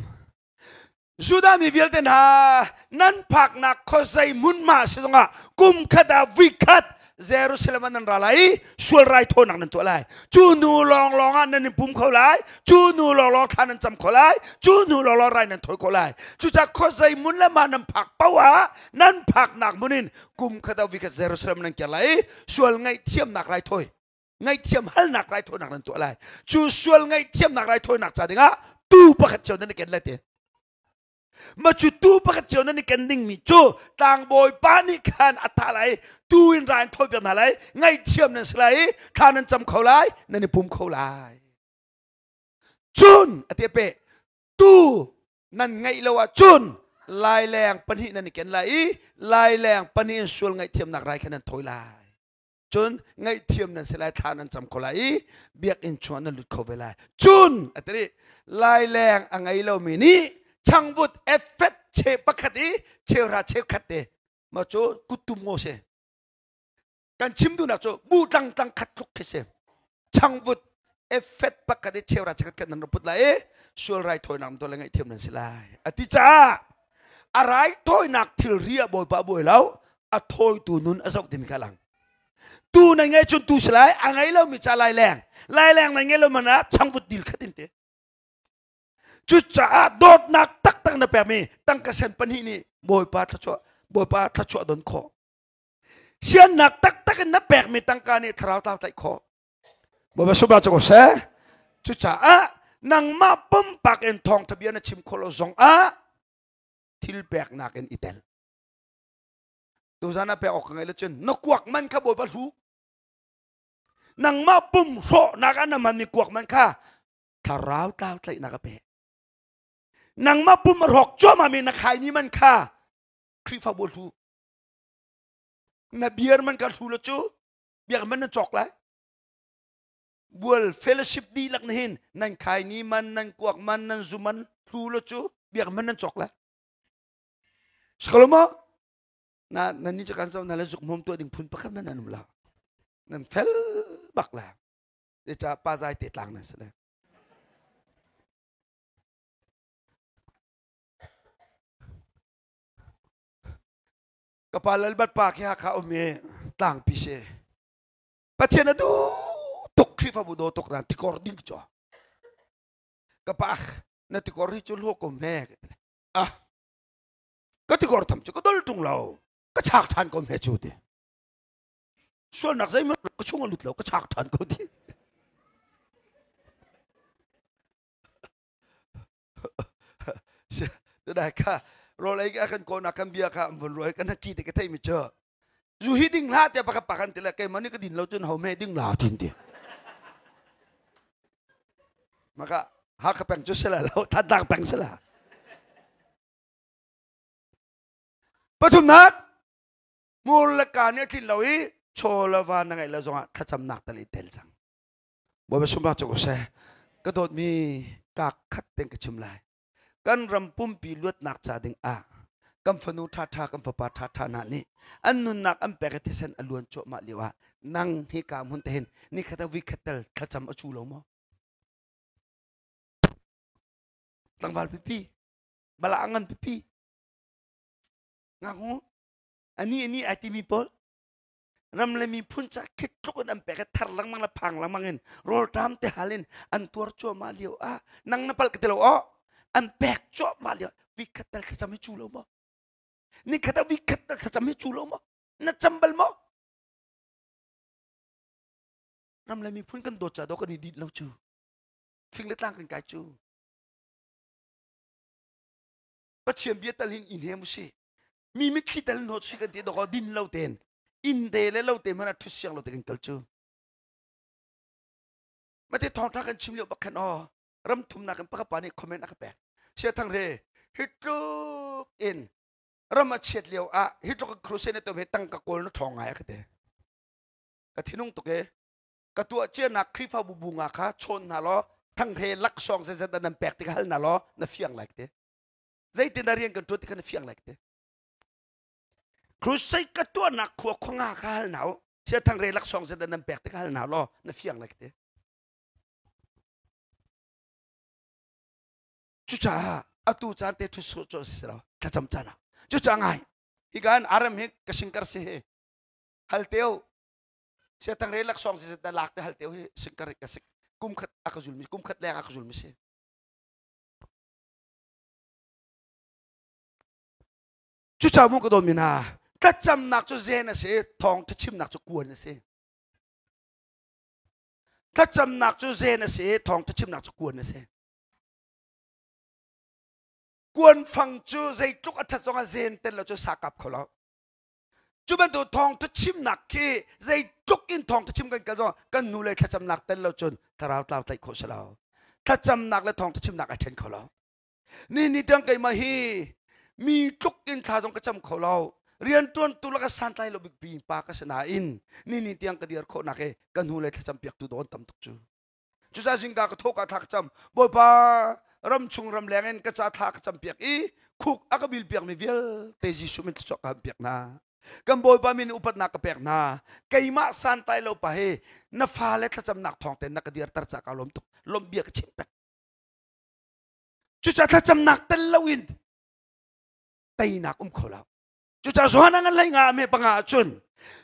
A: Judah mi vialte hna nan phaknak khuazei hmunhma si zongah kum khat ah vui khat Jerusalem ah nan ra lai i sual raithawinak nan tuah lai. Cu hnu lawnglawng ah nan in pum kho lai. Cu hnu lawnglawng thla nan cam kho lai. Cu hnu lawnglawng rai nan thawi kho lai. Cucaah khuazei hmun le mah nan phak paoh ah nan phaknak hmun in kum khat ah vui khat Jerusalem nan kir lai i sual ngaihthiamnak raithawi ngaihthiam halnak raithawinak nan tuah lai cu sual ngaihthiamnak raithawinak ca dingah tuu pakhat cio nan i ken lai te ma cu tuu pakhat cio nan i ken dingmi cu tlangbawi pa nih khan a thah lai tuu in ra in thawi piak hna lai ngaihthiam nan si lai i thla nan cam kho lai nan i pum kho lai cun a te pe tuu nan ngeih lo ahcun laileng pahnih nan i ken lai i laileng pahnih in sual ngaihthiamnak rai kha nan thawi lai Cun ngaihthiam nan si lai, thla nan cam kho lai i biakinn chungah nan lut kho ve lai. Cun a ti laileng a ngei lomi nih changvut efet che pakhat i cheuhra cheukhat te ma cu kuttum ngo si. Kan chim duhnak cu bu tlang tlang khat tluk khi si. Changvut efet pakhat i cheuhra cheukhat khat nan rak put lai i sual raithawinak to le ngaihthiam nan si lai. A ti caah a raithawinak thilri ah Bawipa buai lo a thawitu nun a zoh timi kha lang. Tu na ngei cun tu si lai a ngei lomi ca lai leng lai leng na ngei lo man ah changvut dil khat in te. Cucaah dawtnak taktak na pekmi tangka sen pahnih nih Bawipa thluachuah Bawipa thluachuah don khawh. Siannak taktak in na pekmi tangka nih thlarau tlau tlaih khawh. Bawipa subah cu ko seh. Cucaah nangmah pumpak in thawngtha bia na chim khawh lo zong ah thil peknak in i tel. Tuzan ah pek awk ka ngei lo cun na kuak man kha Bawipa hlu. Nangmah pum hrawhnak ah na hmanmi kuak man kha thlarau tlau tlaihnak a pek. Nangmah pum a hrawk cuahmahmi na khaini man kha Khrihfabu hlu. Na beer man kha hlu lo cu biak man na cawk lai. Bual fellowship dihlak na hin nan khaini man, nan kuak man, nan zu man hlu lo cu biak man nan cawk lai. Sikalo na nan ni kan zo na le zuk mom tuah ding phun pakhat man an um la. Nan fel bak la. Te cha pa zai te tlang nan se le. Ka pa lalbat pa khi Hakha um i tlangpi si. Pathian a duh tuk Khrihfabu daw tuk na tikor ding cho. Ka pa na tikor hi cu hlo ko me. Ah ka tikor tham cu ka dol tung lo. Ka chak than ko me cu ti. Sualnak zeihmanh ka chung a lut lo ka chak than ko ti. Tudai kha rawl ei kan ko na kan bia kha an vun ruai kan ki te ka thei mi chu zu hi ding hla te pakhat pakan te le keimah nih ka din lo cun ho me ding la tin ti maka Hakha peng cu sila lo Thantlang peng sila pathumnak mur le ka nih a tlin lo i chaw le va na ngeih lo zongah thlacamnak tal i tel cang Bawipa sumah cu ko seh. Ka dawtmi ka khat ten ka chim lai. Kan ram pumpi luatnak ca ding ah kan fanu ṭhaṭha kan fapa ṭhaṭha hna nih an nunnak an pek i thisen a luan cuahmah lio ah nang hi ka hmun te hin ni khat ah khat tel thlacam a cu lo maw? Tlangval pipi, bala ngan pipi, ngaknu, ani ani ai timi pawl ram le miphun ca khit tluk in an pek i thar lengmang le phang lengmang in rawlṭam te hal in an tuar cuahmah lio ah nang na palh ka ti lo aw an pek cuahmah lio vikhat tal thlacam hi cu lo maw nikhat ah vikhat tal thlacam hi cu lo maw na cam bal maw ram le miphun kan dawt ca do kan i dit lo cu fing le tlang kan kai cu Pathian bia tal hin in hem usih mi mitthli tal hnawt si kan ti dawk din lo ten inn te le lo te hmanh ah ṭhut siang lo te kan kal cu mate thawngṭha kan chim lio bak khan aw ram thumnak in pakhat pa nih comment a ka pek sia thang re hi tluk in ram a chiat lio ah hi tluk in crusade na tuah he tangka kawl na ṭhawng ngai a ka ti ka thinung tuk e ka tuah cianak Khrihfabu bu nga kha chawn hna law thanghe laksawng zeizat nan pek ti kha hal hna law na fiang lai te zeitin dah rian kan ṭuan ti kha na fiang lai te crusade ka tuahnak khua khuanga kha hal hna u sia thangre laksawng zeizat nan pek ti kha hal hna law na fiang lai te cucaah atu caan te ṭhu su cu si lo thlacam caan ah cucaah ngai hi kan aram hi ka singkar si hi hal teo sia thangre laksawng zeizat dah lak te hal teo hi singkar ka si kum khat a ka zulmi kum khat leng a ka zulmi si Cucaah mu ka dawtmi hna, thlacamnak cu zen a si, thawngṭha chimnak cu kuan a si. Thlacamnak cu zen a si, thawngṭha chimnak cu kuan a si. Kuan fang cu zeitluk a ṭhat zongah zen tel lo cu sa kap kho lo. Cu bantuk thawngṭha chimnak khi zeitluk in thawngṭha chim kan kal zong kan nu le thlacamnak tel lo cun thlarau tlau tlaih khawh si lo. Thlacamnak le thawngṭha chimnak ai ṭhen kho lo. Ni ni tiang keimah hi mi tluk in thla zong ka cam kho lo. Rianṭuantu laka santlai lo bik pa ka si nain ni ni tiang ka dir khawhnak he ka hnu le thlacam piaktu dawn tam tuk cu. Cucaah zingka ka thawk ah thla ka cam. Bawipa ram chung ram leng in ka ca thla ka cam piak i khuk a ka bil piakmi vialte Jesuh min thluachuah ka ham piak hna. Kan Bawipa min upatnak ka pek hna. Keimah santlai lo pa hi na fale thlacamnak thawng ten na ka dirter ca ka lawm tuk. Lawmh bia ka chim pek. Cucaah thlacamnak tel loin teinak um kho lo. Cucaah Johan a ngan hlei nga me panga ahcun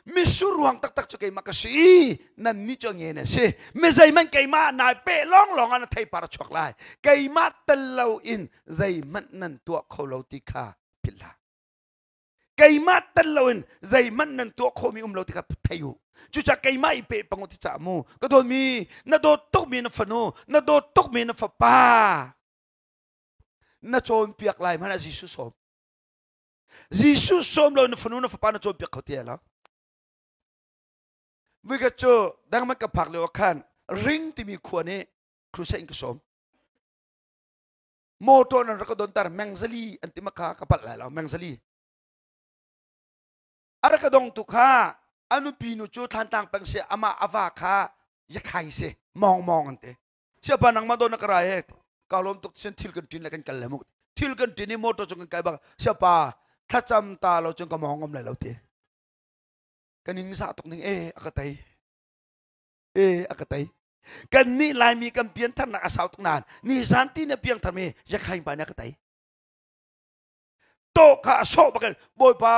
A: misur ruang taktak cu keimah ka si i nannih cu nge na si. Mi zeihmanh keimah nai peh lawnglawng ah na theipar a chuak lai. Keimah tel loin zeihmanh nan tuah kho lo ti kha philh hlah. Keimah tel loin zeihmanh nan tuah khawhmi um lo ti kha thei u. Cucaah keimah i peh pang u ti caah mu ka dawtmi na dawt tukmi na fanu na dawt tukmi na fapa na cawnpiak lai hmanh ah Jesuh sawm. Jesuh sawm lo na fanu na fapa na cawnpiak kho ti lo. Vuikhat cu dangman ka phak lio khan ring timi khua nih crusade in ka sawm. Motor nan rak ka dontar mengzali an ti maka ka palh lai lo mengzali. A rak ka dong tu kha a nupi nu cu thlantlang peng si amah ava kha yakhai si mong mong an ti. Siapa nangmah don na ka rai he ka lawm tuk sin thil kan ṭin le kan kal le mu thil kan ṭin i motor cung kan kai bak siapa thlacam ta lo cun ka mong ngam lai lo ti ka ning za tuk ning e a ka tei e a ka tei kan nih laimi kan piantharnak a sau tuk nain ni zan ti na piangthar mi yakhain pa nih a ka tei to kha a sawh bak in bawipa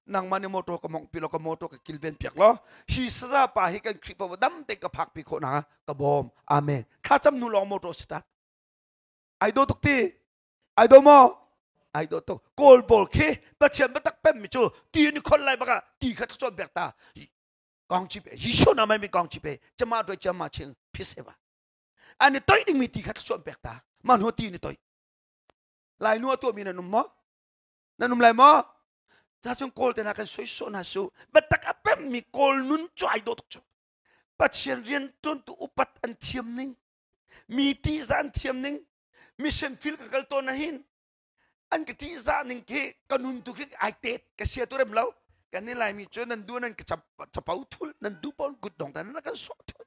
A: nangmah nih motor ka mongh pi law ka motor ka kilven piak law hi saza pa hi kan Khrihfabu dam te ka phak pi khawh na ka bawm amen thlacam nu lawng motor si ta ai do tuk ti ai do maw ai do tuk kawl pawl khi pathian biatak pem mi cu ti ni khol lai baka ti kha chawn pek ta kong chi pe Jesu na mai mi kong chi pe chama doi chama ching phise ba ani toi ding mi ti kha chawn pek ta man ho ti ni toi Lai nu a tuahmi nan um maw? Nan um lai maw? Ca cun Kawl te hna kan soisawh hna su. Biatak a pemmi Kawl nun cu ai dawh tuk cu. Pathian rian ṭuantu upat an thiam ning, mi ṭihzah an thiam ning, mission field ka kal tawn ahhin an ka ṭihzah ning khi ka nun tu khi ai tet ka sia tu rem lo. Kan ni Laimi cu nan duh nan ka capo thul, nan duh pawn kut dong ta nan kan sawh thul.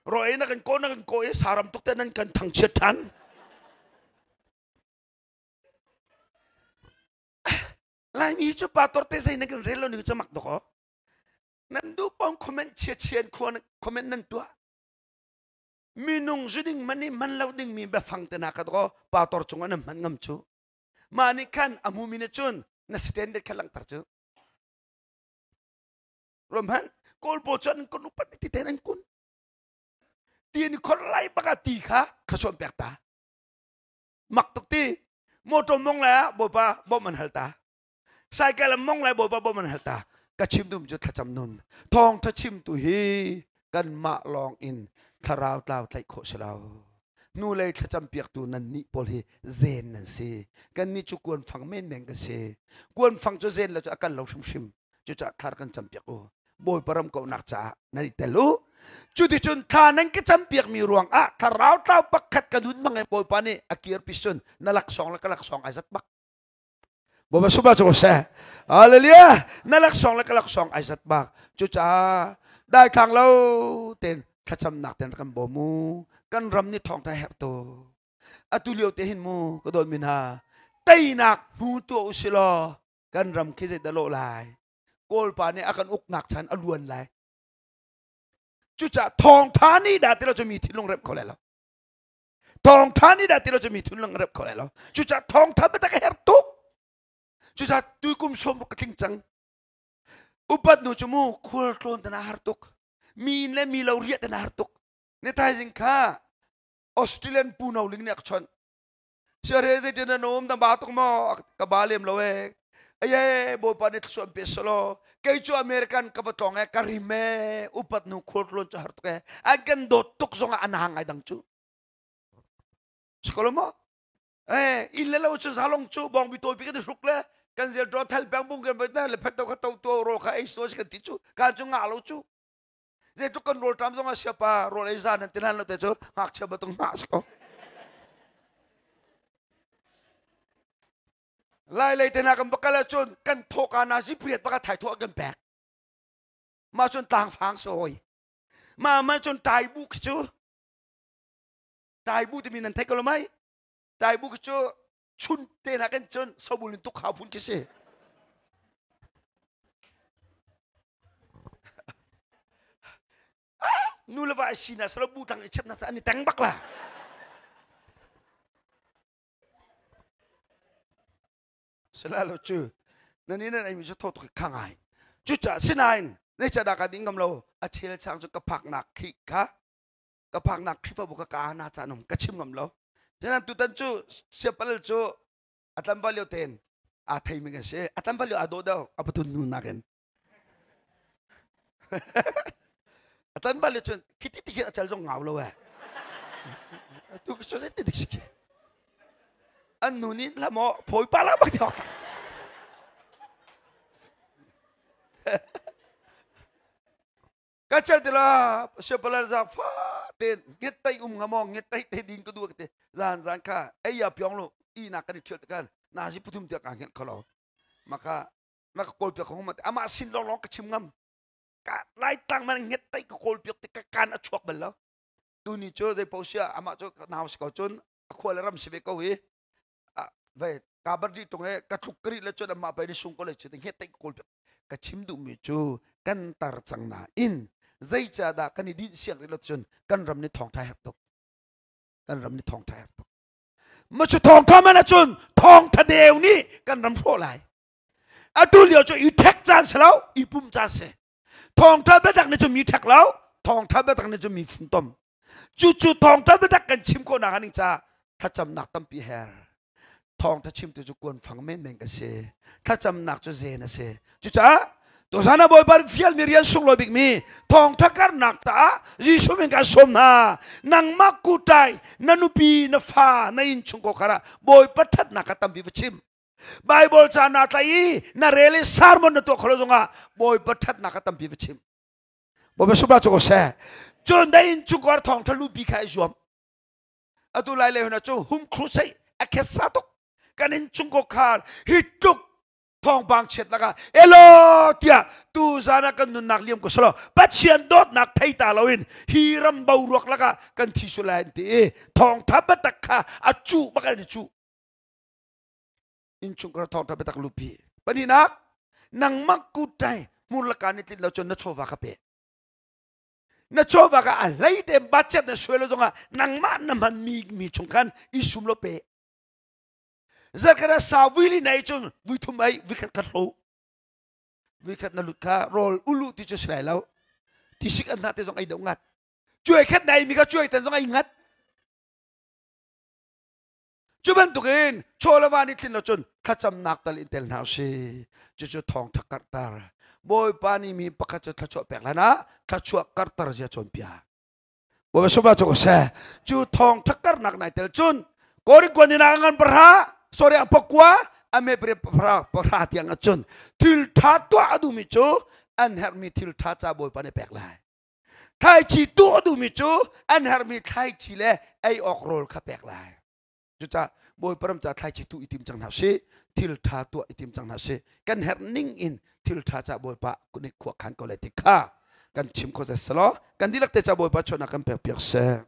A: Raw ei na kan kaw na kan kaw i saram tuk te nan kan thangchiat ṭhan. Laimi cu pastor te zei nan kan rel lo ni cu mak dok nan duh pong comment chia chian khua comment nan tuah minung zu ding man i man lo ding mi biafang te na ka dok pastor cung ah nan hman ngam cu mah nih khan a hmu mi nih cun na standard kha langhter cu Romhan kawl pawl cu an kun upat ti ten an kun ti ni khor lai baka ti kha khason pek ta mak tuk ti motor mong lai ah bawipa bawm an hal ta cycle mong lai bawipa bawm an hal ta ka chim dum cu thlacam nun thawng tha chim tu hi kan mah lawng in thlarau tlau tlaih khawh si lo nu lei thlacam piak tu nan nih pawl hi zen nan si kan nih cu kuan fang men men kan si kuan fang cu zen lo cu a kal lo hrimhrim cucaah thar kan campiak u bawipa ram kauhnak caah nan i tel u cuticun thla nan ka campiakmi ruangah thlarau tlau pakhat ka nun mang bawipa nih a kirpi sun na laksawng le ka laksawng ai zat bak bawipa suba cu seh hallelujah na laksawng le ka laksawng ai zat bak cucaah daithlang lo ten thlacamnak ten kan bawm mu kan ram nih thawngtha herh tu atu lio te hin mu ka dawt mi hna teinak hmu tuah u si law kan ram khi zei dah lawh lai kawlpa nih a kan uknak chan a luan lai cucaah thawngtha nih dah ti lo cu mi thinlung remh kho lai lo thawngtha nih dah ti lo cu mi thinlung remh kho lai lo cucaah thawngtha biatak a herh tuk cucaah tuikum sawm ka tling cang upat nu cu mu khual tlawn tana har tuk mi le mi lo riah tana har tuk ni thaizing kha Australian pu no ling nih a ka chawnh Siare zeitin nan um na ba tuk maw ka ba lem lo e aye bawipa nih thluachuah pe selaw kei cu American ka va tlawng e ka rim e upat nu khualtlawn cu har tuk e an kan dawt tuk zong ah an hang ai dang cu sikolo maw eh inn le lo cu zalong cu bawng bi tawi pi kan hruk le kan zel draw thal peng bung kan voi na le phet to kha to to ro kha ei so kan ti cu kan cu ngah lo cu Zeitluk kan rawlṭam zong ah siapa rawl ei zan nan ti hlan lo te cu ngakchia batung hngah si ko. Lai lei te hna kan va kal ahcun kan thawka na zipriat baka thai thawh kan pek. Mah cun tlangfang si hoi. Mah man cun tai bu khi cu tai bu timi nan thei ko lo mai. Tai bu khi cu chun te hna kan cun sobul in tuk hau phun khi si. Nu le va si na salo bu tang i chep na sa an i teng bak la. Sala lo cu nan in nan ai mi cu tho tuk kha ngai. Cu ca sinain nei cha da ka ding ngam lo a chel chang cu ka phak nak khi kha ka phaknak Khrihfabu ka ka na ca nung ka chim ngam lo sinan tutan cu siapal cu a tlamval lio ten aa theimi kan si a tlamval lio aa dawh deuh a patun nu nakin a tlamval lio cun khiti ti khin a cal zong ngau lo eh tu cu ti dik si khi. An nu nih la maw phawi pa la bak ti. Ka chel ti la siapala za fa te nget tai um nga mo nget tai te din ka du te zan zan kha ei ya pyong lo i na kan thil kan na si puthum te ka nget kholo maka na ka kawl piak hong ma ama sin long long ka chim ngam ka lai tlang man nget tai ka kawl piak te ka kan a chuak bal lo tu ni cu zei po sia ama cu nau si ko cun a khua le ram si ve ko hi vai ka bar di tung he ka thluk kri le cun ama pai ni sung ko le chu te nget tai ka kawl piak ka chim duh mi cu kan tar cang na in zeica dah kan i dinh siang rih lo cun kan ram ni thawngtha herh tuk kan ram ni thawngtha herh tuk ma cu thawngtha man ahcun thawngtha deu nih kan ram hrawh lai atu lio cu i ṭhek caan si lo i pum caan si thawngtha biatak nih cun mi ṭhek lo thawngtha biatak nih cun mi funtom cucu thawngtha biatak kan chim khawh nak ning ca thlacamnak tampi her thawngtha chimtu cu kuanfang menmen kan si thlacamnak cu zen a si cucaah tuzan ah Bawipa fialmi rian sunglawi bikmi thawngtha karnak caah Jesuh min kan sawm hna nangmah kutai na nupi na fa na innchung ko khara Bawipa thatnak kha tampi va chim Bible ca naa tlai i na rel i sermon na tuah kholo zongah Bawipa thatnak kha tampi va chim Bawipa subah cu ko seh cun da in chungkhar thawngtha lupi kha i zuam atu lai le huna cu hum crusade a khesa tuk kan in chung ko khar hi tluk thawngpang chiat lakah elo tiah tu zan ah kan nunnak liam ko selo Pathian dawtnak thei ta loin hi ram boruak lakah kan thi sul lai an ti i thawngtha biatak kha a cuh bak an i cuh innchungkhar thawngtha biatak lupi pahnihnak nangmah kutai hmur laka ni tlin lo cun na chawva kha pe na chawva kha a hlei te budget na suai lo zongah nangmah na hman mi mi chung khan i sum lo pe zarkhat sa vui li nei cun vui thum ai vui khat khat hlo vui khat na lut kha rawl ulu ti cu si lai lo tisik an hna te zong ai do ngat cuai khat nai mi kha cuai tan zong ai ngat Cu bantukin chaw le va nih tlin lo cun thlacamnak tal in tel hna usih. Cucu thawngṭha karhter. Bawipa nih mi pakhat cu thluachuah pek hlan ah thluachuah karhter zia cawnpiak. Bawipa sumah cu seh. Cu thawngṭha karhnak nai tel cun Korin kuan in a ngan pahra, sorry ang pakua, ame pare pahra pahra tiang ahcun thil ṭha tuah a duhmi cu an herhmi thil ṭha ca Bawipa nih pek lai. Thlaici tuah duhmi cu an herhmi thlaici le ei awk rawl kha pek lai. Cucaah Bawipa ram ca thlaici tuh i tim cang hna sih, thil ṭha tuah i tim cang hna sih. Kan herh ning in thil ṭha ca Bawipa nih khua khan ko lai ti kha kan chim kho zet selaw kan dihlak te ca Bawipa chawhnak kan pek piak seh.